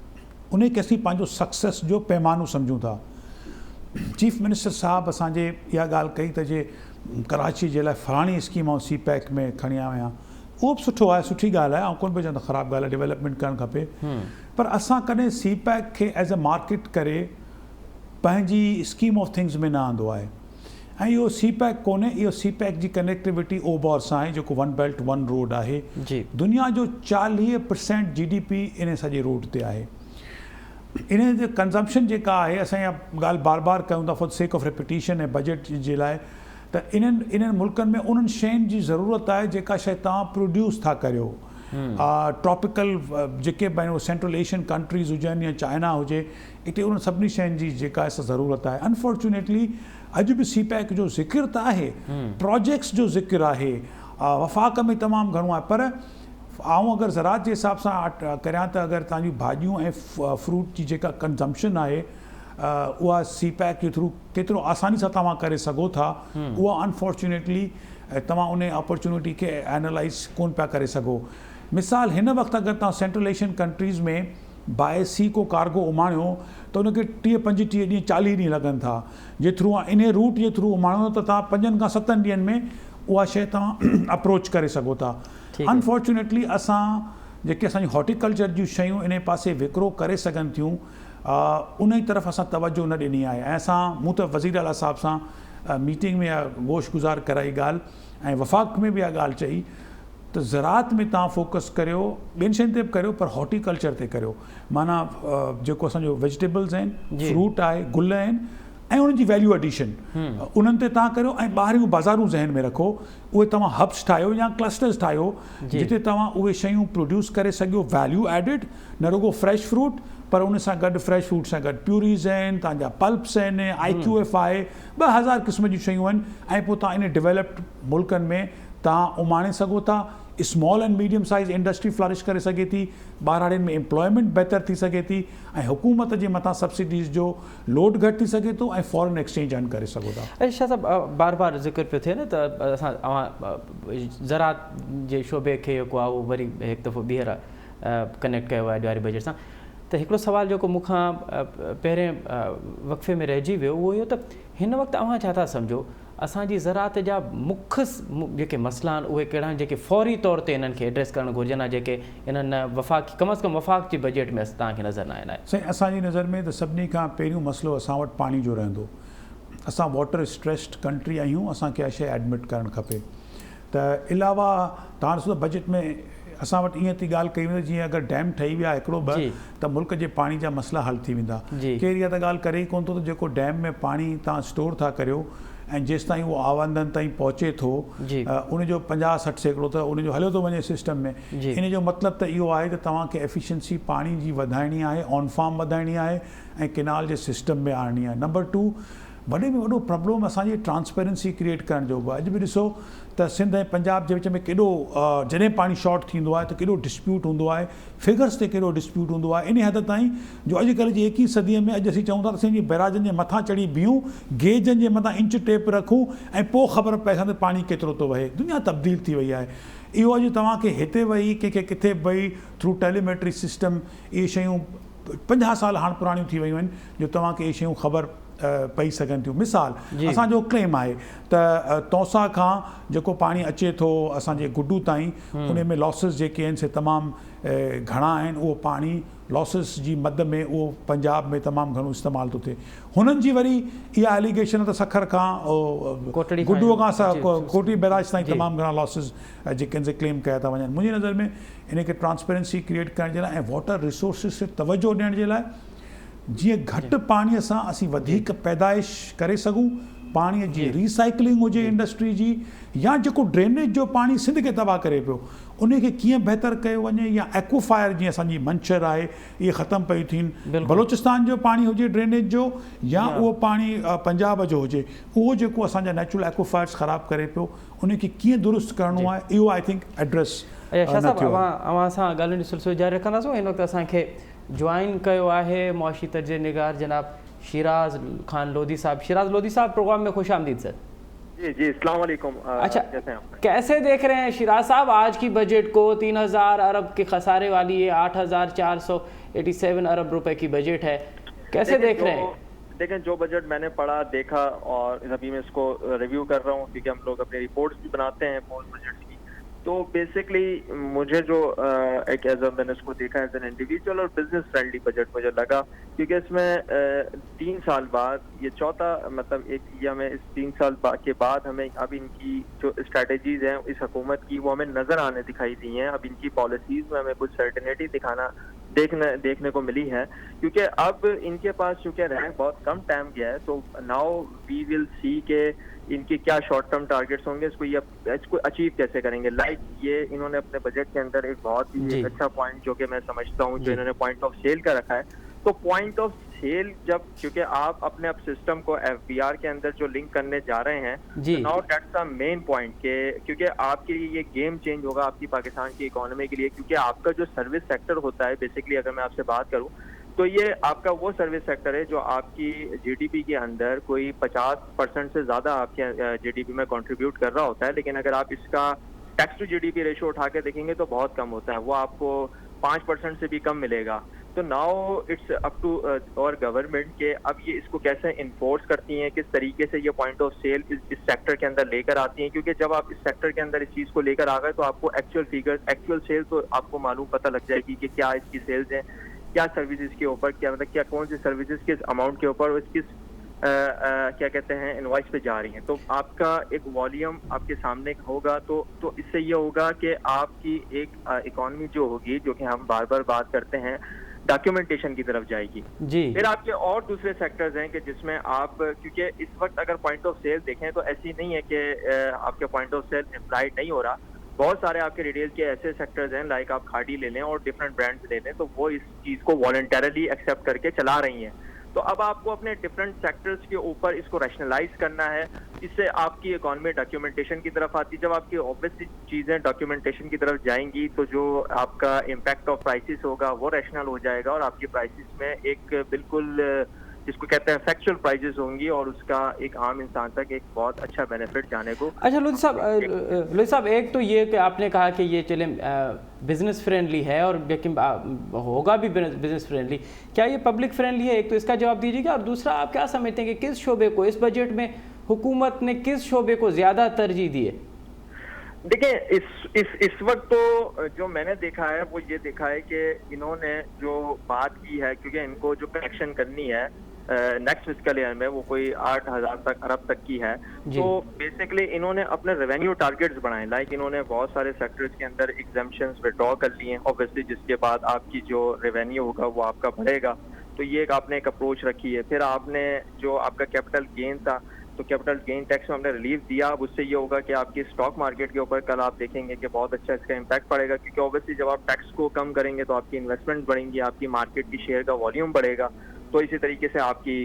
انهي کي اسين پنهنجو سڪسيس جو پيمانو سمجهون ٿا. چيف منسٽر صاحب اسان جي اها ڳالهه ڪئي ته جي ڪراچي جي لاء فلاڻي اسڪيم آئون سي پيڪ ۾ کڻي آيو آهيان اهو به سٺو آهي سٺي ڳالهه آهي آئون ڪونه پيو چوان ته خراب ڳالهه آهي ڊيولپمينٽ ڪرڻ کپي پر اسان ڪڏهن سي پيڪ کي ايز اي مارڪيٽ ڪري پنهنجي اسڪيم آف ٿنگز ۾ نه آندو آهي ۽ اهو سي پيڪ ڪونهي اهو سي پيڪ جي ڪنيڪٽيوٽي اوبور سان آهي جيڪو ون بيلٽ ون روڊ آهي دنيا جو 40 پرسينٽ جي ڊي پي انهي سڄي روڊ تي آهي انهي جي ڪنزمپشن جيڪا آهي اسان اها ڳالهه بار بار ڪيون ٿا for sake of repetition ۽ budget جي لاء ته انهن انهن ملڪن ۾ انهن شين جي ضرورت آهي جيڪا شي توهان پروڊيوس ٿا ڪريو ٽراپيڪل جيڪي به آهن اهي سينٽرل ايشين ڪنٽريز هجن يا چائنا هجي اتي انهن سڀني شين جي جيڪا آهي سا ضرورت آهي. انفارچونيٽلي اڄ به سي پيڪ جو ذڪر ته آهي، پراجيڪٽس جو ذڪر آهي، وفاق ۾ تمام گهڻو آهي پر آئون اگر زراعت جي حساب سان ڪريان ته اگر توهان جون ڀاڄيون ۽ فروٽ جي جيڪا ڪنزمپشن آهي اها سي پيڪ جي ٿرو ڪيترو آساني سان توهان ڪري سگهو ٿا اها انفارچونيٽلي توهان ان اپرچونٽي کي اينالائز ڪون پيا ڪري سگهو. مثال هن وقت اگر توهان سينٽرل ايشين ڪنٽريز ۾ باء سي ڪو ڪارگو اماڻيو ته ان کي 30 35 ڏينهن 40 ڏينهن لڳن ٿا جي ٿرو انهي روٽ جي ٿرو اماڻيو ته توهان پنجن کان ستن ڏينهن ۾ اها شيء توهان اپروچ ڪري سگهو ٿا. انفارچونيٽلي اسان جيڪي اسان جون هارٽيڪلچر جون شيون انهي پاسي وڪرو ڪري سگهن ٿيون انهي طرف اسان توجهه نه ڏني آهي ۽ اسان مون ته وزير اعليٰ صاحب سان ميٽنگ ۾ اها گوش گذار ڪرائي ڳالهه ۽ وفاق ۾ به اها ڳالهه چئي ته زراعت ۾ توهان فوڪس ڪريو ٻين شين تي به ڪريو پر هارٽيڪلچر تي ڪريو معنيٰ جيڪو اسان جو ويجيٽيبلز آهن فروٽ آهي گل آهن ۽ انهن جي ويليو ايڊيشن انهن تي توهان ڪريو ۽ ٻاهريون بازارون ذهن ۾ رکو اهي توهان هبس ٺاهيو يا ڪلسٽرز ٺاهيو جتي توهان اهي شيون پروڊيوس ڪري سگهيو ويليو ايڊيڊ نه رڳو فريش فروٽ پر ان سان گڏ فريش فروٽ سان گڏ پيوريز آهن توهان جا پلپس آهن آئي ڪيو ايف آهي 2000 قسم جون شيون آهن ۽ پوء توهان ان ڊيولپڊ ملڪن ۾ توهان اماڻي سگهو ٿا small and medium size industry flourish ڪري سگهي ٿي ٻهراڙين ۾ امپلائمينٽ بهتر ٿي سگهي ٿي ۽ حڪومت جي مٿان سبسڊيز جو لوڊ گهٽ ٿي سگهي ٿو ۽ فارن ايڪسچينج ارن ڪري سگهو ٿا. اچا شاهه صاحب بار بار ذڪر پيو ٿئي نه ته اسان اوهان زراعت جي شعبي کي جيڪو آهي اهو وري هڪ دفعو ٻيهر ڪنيڪٽ ڪيو آهي ڏياري بجيٽ سان ته هڪڙو سوال جيڪو مون کان پهرين وقفي ۾ رهجي ويو اهو اهو ته هن وقت اوهان ڇا ٿا سمجهو اسان جي زراعت جا مک جيڪي مسئلا آهن اهي ڪهڙا آهن جيڪي فوري طور تي انهن کي ايڊريس ڪرڻ گهرجن ها جيڪي انهن وفاقي ڪم از ڪم وفاق جي بجيٽ ۾ توهان کي نظر نه آيا آهن. سائين اسان جي نظر ۾ ته سڀني کان پهريون مسئلو اسان وٽ پاڻي جو رهندو. اسان واٽر اسٽريسڊ ڪنٽري آهيون اسان کي اها شيء ايڊمٽ ڪرڻ کپي ته علاوه توهان ڏسو ته بجيٽ ۾ اسان وٽ ائين ٿي ڳالهه ڪئي وڃي جيئن اگر ڊيم ٺهي ويا هڪڙو ٻه ته ملڪ جي پاڻي جا مسئلا حل ٿي ويندا. ڪير اها ته ڳالهه ڪري ئي ڪونه ٿو ته جيڪو ڊيم ۾ پاڻي توهان اسٽور ٿا ڪريو ۽ جيستائين اهو آوندن تائين پهچي ٿو ان جو 50 60% ته ان جو هليو ٿو وڃي سسٽم ۾. ان جو مطلب ته اهو آهي ته توهان کي ايفيشنسي پاڻي جي وڌائڻي آهي، آن فارم وڌائڻي آهي ۽ ڪينال جي سسٽم ۾ آڻڻي آهي. نمبر ٽو وڏي ۾ وڏو پرابلم اسان جي ٽرانسپيرنسي ڪريئيٽ ڪرڻ جو به آهي. اڄ به ڏسو ته سنڌ ۽ پنجاب جي وچ ۾ ڪيڏو جڏهن پاڻي شارٽ ٿيندو آهي ته ڪيڏو ڊسپيوٽ هوندو آهي، فگرس تي ڪيڏو ڊسپيوٽ هوندو آهي، انهي حد تائين جو اڄ ڪلهه جي ايڪيهين صديء ۾ اڄ اسين چئون ٿا ته اسين بئراجن جي مٿان چڙهي بيهون، گيجن جي مٿان انچ ٽيپ رکون ۽ پوء خبر پئي اسان تي پاڻي ڪيترو ٿو وهي. دنيا تبديل ٿي وئي آهي. اهو اڄ توهان کي هتي ويهي ڪنهن کي ڪٿي به ويهي ٿرو ٽيليميٽري سسٽم اهي شيون 50 سال هاڻ پراڻيون ٿي ويون آهن جو توهان کي اهي شيون خبر پئي سگهن ٿيون. مثال اسان جو ڪليم آهي ته تونسا کان جيڪو پاڻي اچي ٿو اسان جي گڊو تائين ان ۾ لاسز جيڪي آهن سي تمام گهڻا آهن اهو پاڻي لاسز جي مد ۾ اهو پنجاب ۾ تمام گهڻو استعمال ٿو ٿئي. هنن جي وري اها اليگيشن ته سکر کان گڊو کان ڪوٽڙي بئراج تائين تمام گهڻا لاسز جيڪي آهن سي ڪليم ڪيا ٿا وڃن. منهنجي نظر ۾ ان کي ٽرانسپيرنسي ڪريئيٽ ڪرڻ جي لاء ۽ واٽر ريسورسز تي توجهه ڏيڻ جي لاء جيئن گهٽ پاڻي سان اسين وڌيڪ پيدائش ڪري سگهون، پاڻي جي ري سائيڪلنگ هجي انڊسٽري جي يا جيڪو ڊرينيج جو پاڻي سنڌ کي تباهه ڪري پيو ان کي ڪيئن بهتر ڪيو وڃي يا ايڪوفائر جيئن اسان جي منڇر آهي اهي ختم پيون ٿين بلوچستان جو پاڻي هجي ڊرينيج جو يا اهو پاڻي پنجاب جو هجي اهو جيڪو اسان جا نيچرل ايڪوفائرس خراب ڪري پيو ان کي ڪيئن درست ڪرڻو آهي اهو I think address نه ٿيو آهي. اوهان سان ڳالهين جو سلسلو جاري رکنداسون هن وقت اسان کي جوائن ڪيو آهي معاشي تجزيه نگار جناب شيراز خان لوڌي صاحب شيراز لوڌي صاحب پروگرام ۾ خوش آمديد سر. جي جي اسلام عليڪم اچھا ڪيسي ہیں آپ ڪيسي ديکھ رهي هين شيراز صاحب آج ڪي بجيٽ ڪو 3000 ارب ڪي خساري والي يي 8487 ارب روپي ڪي بجيٽ هي ڪيسي ديکھ رهي هين. ديکين جو بجيٽ مين ني پڙها ديکها اور ابهي مين اس ڪو ريويو ڪر رها هون ڪيونڪه هم لوگ اپني رپورٽس ڀي بناتي هين پوسٽ بجيٽس ڪي تو بيسڪلي مجهي جو ايڪ ايز مين ني اس ڪو ديکها ايز اين انڊيويجوئل اور بزنس فرينڊلي بجيٽ مجهي لگا ڪيونڪه اس مين 3 سال بعد يه چوٿا مطلب ايڪ يه همين اس 3 سال ڪي بعد همين اب ان ڪي جو اسٽريٽجيز هين اس حڪومت ڪي وو همين نظر آني دکائي the هين اب ان ڪي پاليسيز مين همين ڪجهه سرٽينٽي دکانا ديکهني ديکهني ڪو ملي هي ڪيونڪه اب ان ڪي پاس چونڪه رهه بهت ڪم ٽائم گيا هي تو نائو وي ول سي ڪي ان ڪي ڪيا شارٽ ٽرم ٽارگيٽس هونگي اس ڪو يه اس ڪو اچيو ڪيسي ڪرينگي لائيڪ يه انهون ني اپني بجيٽ ڪي اندر ايڪ بهت هي ايڪ اڇا پوائنٽ جو ڪي مين سمجهتا هون جو انهون ني پوائنٽ آف سيل ڪا رکا هي تو پوائنٽ آف سيل جب ڪيونڪه آپ اپني اب سسٽم ڪو ايف بي آر ڪي اندر جو لنڪ ڪرني جا رهي هين تو نائو that's the main point ڪي ڪيونڪه آپ ڪي لئي يه گيم چينج هوگا آپ ڪي پاڪستان ڪي اڪانومي ڪي لئي ڪيونڪه آپ ڪا جو سروس سيڪٽر هوتا هي بيسڪلي اگر مين آپ سي بات ڪرون तो ये आपका वो सर्विस सेक्टर है जो आपकी जीडीपी के अंदर कोई 50% से ज़्यादा आपके जीडीपी में कंट्रीब्यूट कर रहा होता है, लेकिन अगर आप इसका टैक्स टू जीडीपी रेशो उठा के देखेंगे तो बहुत कम होता है, वो आपको 5% से भी कम मिलेगा। तो now it's up to our government के अब ये इसको कैसे इन्फोर्स करती हैं, किस तरीके से ये पॉइंट ऑफ सेल इस सेक्टर के अंदर लेकर आती हैं, क्योंकि जब आप इस सेक्टर के अंदर इस चीज़ को लेकर आ गए तो आपको एक्चुअल फिगर्स, एक्चुअल सेल तो आपको मालूम पता लग जाएगी कि क्या इसकी सेल्स हैं, क्या सर्विसेज के ऊपर, क्या मतलब क्या कौन सी सर्विसेज किस अमाउंट के ऊपर और किस क्या कहते हैं इनवॉइस पे जा रही हैं। तो आपका एक वॉल्यूम आपके सामने होगा, तो इससे ये होगा कि आपकी एक इकॉनमी जो होगी, जो कि हम बार बार बात करते हैं, डॉक्यूमेंटेशन की तरफ जाएगी जी। फिर आपके और दूसरे सेक्टर्स हैं कि जिसमें आप, क्योंकि इस वक्त अगर पॉइंट ऑफ सेल देखें तो ऐसी नहीं है कि आपके पॉइंट ऑफ सेल अप्लाइड नहीं हो रहा, बहुत सारे आपके रिटेल के ऐसे सेक्टर्स हैं, लाइक आप खाड़ी ले लें और डिफरेंट ब्रांड्स ले लें, तो वो इस चीज़ को वॉलंटरली एक्सेप्ट करके चला रही हैं। तो अब आपको अपने डिफरेंट सेक्टर्स के ऊपर इसको रैशनलाइज करना है, इससे आपकी इकॉनमी डॉक्यूमेंटेशन की तरफ आती है। जब आपकी ऑब्वियसली चीज़ें डॉक्यूमेंटेशन की तरफ जाएंगी तो जो आपका इम्पैक्ट ऑफ प्राइसेस होगा वो रैशनल हो जाएगा और आपकी प्राइसेस में एक बिल्कुल जिसको कहते हैं फैक्चुअल प्राइजेस होंगी और उसका एक आम इंसान तक एक बहुत अच्छा बेनिफिट जाने को। अच्छा लोधी साहब, लोधी साहब एक तो ये कि आपने कहा कि ये चले बिज़नेस फ्रेंडली है और लेकिन होगा भी बिज़नेस फ्रेंडली, क्या ये पब्लिक फ्रेंडली है? एक तो इसका जवाब दीजिएगा, और दूसरा आप क्या समझते हैं कि किस शोबे को इस बजट में हुकूमत ने किस शोबे को ज़्यादा तरजीह दी है? देखिए इस इस वक्त तो जो मैंने देखा है वो ये देखा है कि इन्होंने जो बात की है, क्योंकि इनको जो कलेक्शन करनी है नेक्स्ट फिस्कल ईयर में वो कोई 8,000 तक अरब तक की है, तो बेसिकली इन्होंने अपने रेवेन्यू टारगेट्स बढ़ाए, लाइक इन्होंने बहुत सारे सेक्टर्स के अंदर एग्जेम्पशंस विड्रॉ कर लिए हैं ऑब्वियसली, जिसके बाद आपकी जो रेवेन्यू होगा वो आपका बढ़ेगा। तो ये एक आपने एक अप्रोच रखी है। फिर आपने जो आपका कैपिटल गेन था, तो कैपिटल गेन टैक्स में हमने रिलीफ दिया। अब उससे ये होगा कि आपकी स्टॉक मार्केट के ऊपर कल आप देखेंगे कि बहुत अच्छा इसका इम्पैक्ट पड़ेगा, क्योंकि ऑब्वियसली जब आप टैक्स को कम करेंगे तो आपकी इन्वेस्टमेंट बढ़ेंगी, आपकी मार्केट की शेयर का वॉल्यूम बढ़ेगा, तो इसी तरीके से आपकी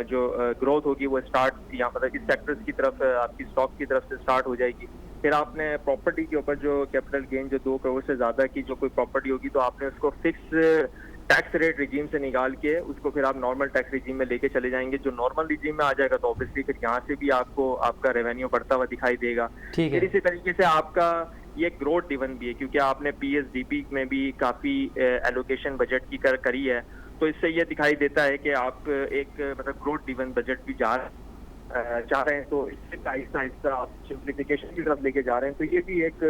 जो ग्रोथ होगी वो स्टार्ट या मतलब इस सेक्टर्स की तरफ आपकी स्टॉक की तरफ से स्टार्ट हो जाएगी। फिर आपने प्रॉपर्टी के ऊपर जो कैपिटल गेन जो 2 करोड़ से ज़्यादा की जो कोई प्रॉपर्टी होगी तो आपने उसको फिक्स टैक्स रेट रिजीम से निकाल के उसको फिर आप नॉर्मल टैक्स रिजीम में लेके चले जाएंगे। जो नॉर्मल रिजीम में आ जाएगा तो ऑब्वियसली फिर यहाँ से भी आपको आपका रेवेन्यू बढ़ता हुआ दिखाई देगा। ठीक है। फिर इसी तरीके से आपका ये ग्रोथ ड्रिवन भी है, क्योंकि आपने पीएसडीपी में भी काफ़ी एलोकेशन बजट की करी है, तो इससे ये दिखाई देता है कि आप एक मतलब ग्रोथ ड्रिवन बजट भी जा रहे हैं, तो इससे आहिस्ता आहिस्ता आप सिंप्लीफिकेशन की तरफ लेके जा रहे हैं। तो ये भी एक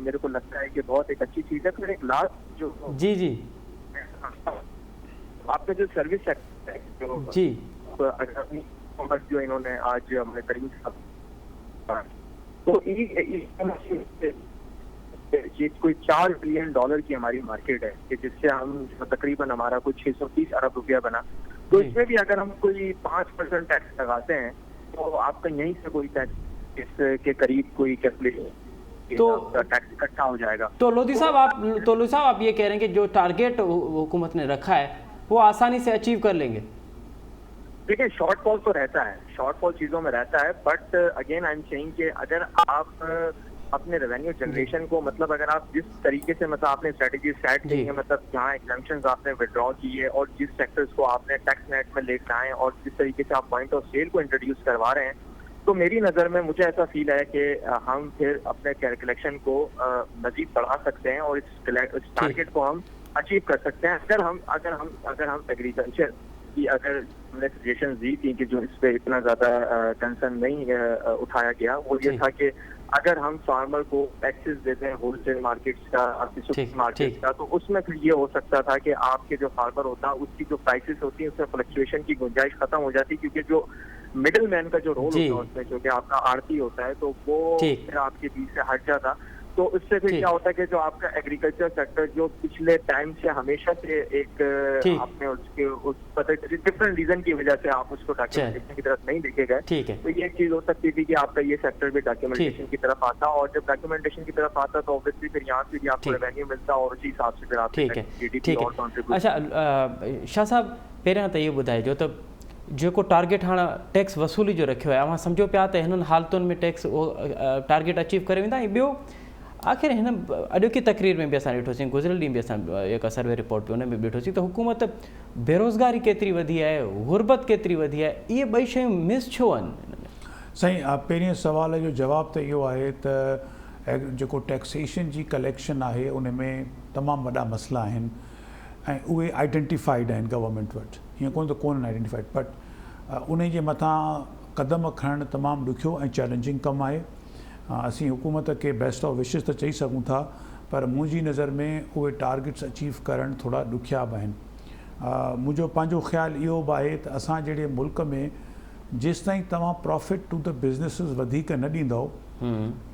मेरे को लगता है कि बहुत एक अच्छी चीज़ है। फिर एक लास्ट जो जी जी आपका जो सर्विस सेक्टर है, जो जी जो इन्होंने आज हमारे करीम साहब, तो ये कोई $4 बिलियन की हमारी मार्केट है कि जिससे हम तकरीबन हमारा कोई 630 अरब रुपया बना। तो इसमें भी अगर हम कोई 5% टैक्स लगाते हैं तो आपका यहीं से कोई टैक्स इसके करीब कोई कैलकुलेशन तो टैक्स इकट्ठा हो जाएगा। तो लोधी साहब आप ये कह रहे हैं कि जो टारगेट हुकूमत ने रखा है वो आसानी से अचीव कर लेंगे? देखिए शॉर्टफॉल तो रहता है, शॉर्टफॉल चीज़ों में रहता है, but again I am saying कि अगर आप अपने रेवेन्यू जनरेशन को मतलब अगर आप जिस तरीके से मतलब आपने स्ट्रेटेजी सेट की है, मतलब जहाँ एग्जेम्पशंस आपने विड्रॉ किए और जिस सेक्टर्स को आपने टैक्स नेट में लेकर आए और जिस तरीके से आप पॉइंट ऑफ सेल को इंट्रोड्यूस करवा रहे हैं, तो मेरी नज़र में मुझे ऐसा फील है कि हम फिर अपने कैलकुलेशन को मज़ीद बढ़ा सकते हैं और इस टारगेट को हम अचीव कर सकते हैं। अगर हम एग्रीकल्चर की अगर हमने सजेशन दी थी कि जो इस पर इतना ज़्यादा कंसर्न नहीं उठाया गया, वो ये था कि अगर हम फार्मर को एक्सेस देते हैं होलसेल मार्केट्स का, आपकी सुपर मार्केट्स का, तो उसमें फिर ये हो सकता था कि आपके जो फार्मर होता है उसकी जो प्राइसेस होती है उसमें फ्लक्चुएशन की गुंजाइश खत्म हो जाती, क्योंकि जो मिडिल मैन का जो रोल होता है उसमें, जो कि आपका आड़ती होता है, तो वो फिर आपके बीच से हट जाता। तो उससे फिर क्या होता है कि जो आपका एग्रीकल्चर सेक्टर जो पिछले टाइम से हमेशा से एक आपने उसके उस पता डिफरेंट रीजन की वजह से आप उसको डॉक्यूमेंटेशन की तरफ नहीं देखे गए, तो ये एक चीज हो सकती थी कि आपका ये सेक्टर भी डॉक्यूमेंटेशन की तरफ आता, और जब डॉक्यूमेंटेशन की तरफ आता तो ऑब्वियसली फिर यहाँ से भी आपको रेवेन्यू मिलता और उसी हिसाब से फिर आप जीडीपी और कंट्रीब्यूट। अच्छा शाह साहब, पहिरियां त इहो ॿुधाइजो त जेको टारगेट हाणे टैक्स वसूली जो रखियो आहे, अव्हां सम्झो पिया त हिननि हालतुनि में टैक्स उहो टारगेट अचीव करे वेंदा? ऐं ॿियो آخر هن اڄوڪي تقرير ۾ به اسان ڏٺوسين گذريل ڏينهن به اسان جيڪا سروي رپورٽ پئي ان ۾ به ڏٺوسين ته حڪومت بيروزگاري ڪيتري وڌي آهي غربت ڪيتري وڌي آهي اهي ٻئي شيون مس ڇو آهن ان ۾؟ سائين پهرين سوال جو جواب ته اهو آهي ته جيڪو ٽيڪسيشن جي ڪليڪشن آهي ان ۾ تمام وڏا مسئلا آهن ۽ اهي آئيڊينٽيفائيڊ آهن گورنمينٽ وٽ ائين ڪونه ته ڪونهن آئيڊينٽيفائيڊ بٽ انهي جي مٿان قدم کڻڻ تمام ڏکيو ۽ چئلينجنگ ڪم آهي. اسين حڪومت کي بيسٽ آف وشز ته چئي سگهون ٿا پر منهنجي نظر ۾ اهي ٽارگيٽس اچيو ڪرڻ ٿورا ڏکيا به آهن. منهنجو پنهنجو خيال اهو به آهي ته اسان جهڙي ملڪ ۾ جيستائين توهان پرافٽ ٽو the businesses وڌيڪ نه ڏيندؤ،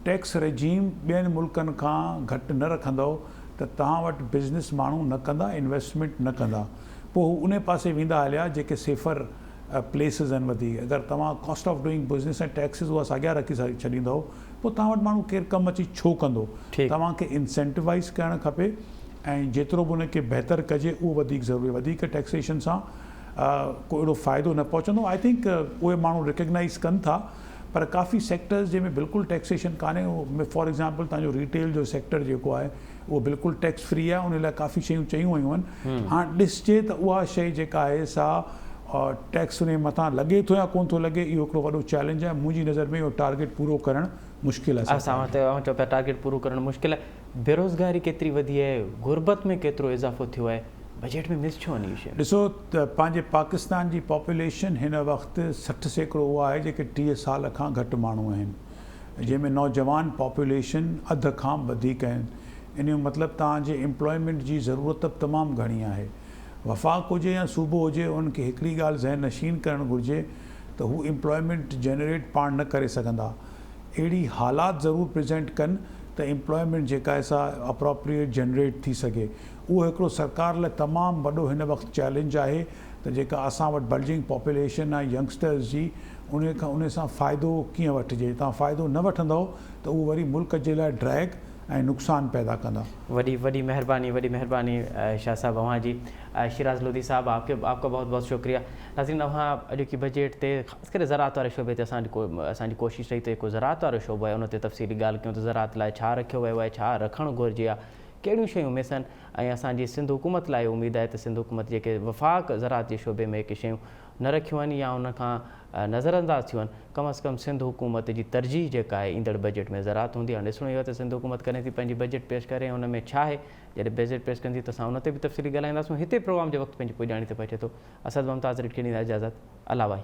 ٽيڪس رجيم ٻين ملڪن کان گهٽ نه رکندؤ ته توهان وٽ بزنس ماڻهو نه ڪندا، انويسٽمينٽ نه ڪندا. پوء هو انهي پاسي ويندا هليا جيڪي سيفر پليسز آهن وڌيڪ اگر توهان cost of doing business ۽ taxes اها ساڳيا رکي ڇڏيندؤ پوء توهان وٽ ماڻهو ڪير ڪم اچي ڇو ڪندو توهان کي انسينٽيوائز ڪرڻ کپي ۽ جيترو به ان کي بهتر ڪجي اهو وڌيڪ ضروري آهي وڌيڪ ٽيڪسيشن سان ڪو اهڙو فائدو نه پهچندو I think اهي ماڻهو ريڪگنائز ڪن ٿا پر ڪافي سيڪٽرز جنهن ۾ بلڪل ٽيڪسيشن ڪانهي فار ايگزامپل توهان جو ريٽيل جو سيڪٽر جيڪو آهي اهو بلڪل ٽيڪس فري آهي ان لاء ڪافي شيون چيون ويون آهن هاڻ ڏسجي ته اها شيء جيڪا آهي سا ٽيڪس ان مٿان لڳي ٿو يا ڪونه ٿو لڳي اهو هڪڙو وڏو چئلينج آهي منهنجي نظر ۾ اهو ٽارگيٽ پورو ڪرڻ مشڪل آهي اسان وٽ اوهان چئو پيا ٽارگيٽ پورو ڪرڻ مشڪل آهي بيروزگاري ڪيتري وڌي آهي غربت ۾ ڪيترو اضافو ٿيو آهي بجيٽ ۾ مس ڇو آهن اهي شيون. ڏسو ته پنهنجي پاڪستان جي پاپوليشن هن وقت 60% اها آهي جيڪي 30 سال کان گهٽ ماڻهو آهن جنهن ۾ نوجوان پاپوليشن اڌ کان به وڌيڪ آهن ان جو مطلب توهان جي ايمپلائمينٽ جي ضرورت به تمام گهڻي آهي. وفاق هجي يا صوبو هجي انهن کي هڪڙي ڳالهه ذهن نشين ڪرڻ گهرجي ته هو ايمپلائمينٽ جنريٽ پاڻ نه ڪري سگهندا اهڙي حالات ضرور پريزنٽ ڪن ته ايمپلائمينٽ جيڪا آهي سا اپراپريٽ جنريٽ ٿي سگهي اهو هڪڙو سرڪار لاء تمام وڏو هن وقت چئلينج آهي ته جيڪا اسان وٽ بلجنگ پاپوليشن آهي ينگسٽرز جي انهي کان انهي سان فائدو ڪيئن وٺجي؟ توهان فائدو نه وٺندؤ ته اهو وري ملڪ جي لاء ڊريگ ۽ نقصان پيدا ڪندا. وڏي وڏي مهرباني وڏي مهرباني شاھ صاحب اوهان جي شيراز لوڌي صاحب آپ ڪي آپ کا بهت بهت شڪريه ناظرين اوهان اڄوڪي بجيٽ تي خاص ڪري زراعت واري شعبي تي اسان اسان جي ڪوشش رهي ته جيڪو زراعت وارو شعبو آهي ان تي تفصيلي ڳالهه ڪيون ته زراعت لاء ڇا رکيو ويو آهي ڇا رکڻ گهرجي ها ڪهڙيون شيون مس آهن ۽ اسان جي سنڌ حڪومت لاء اميد آهي ته سنڌ حڪومت جيڪي وفاق زراعت جي شعبي ۾ جيڪي شيون نه رکيون آهن يا ان کان نظر انداز ٿيون آهن، ڪم از ڪم سنڌ حڪومت جي ترجيح جيڪا آهي ايندڙ بجيٽ ۾ زراعت هوندي، هاڻ ڏسڻو اهو آهي ته سنڌ حڪومت ڪڏهن ٿي پنهنجي بجيٽ پيش ڪري ۽ ان ۾ ڇا آهي، جڏهن بجيٽ پيش ڪندي ته اسان ان تي به تفصيلي ڳالهائينداسون، هتي پروگرام جو وقت پنهنجي پڄاڻي تي پهچي ٿو، اسد ممتاز رٽ کي ڏيندا اجازت، الله واهي.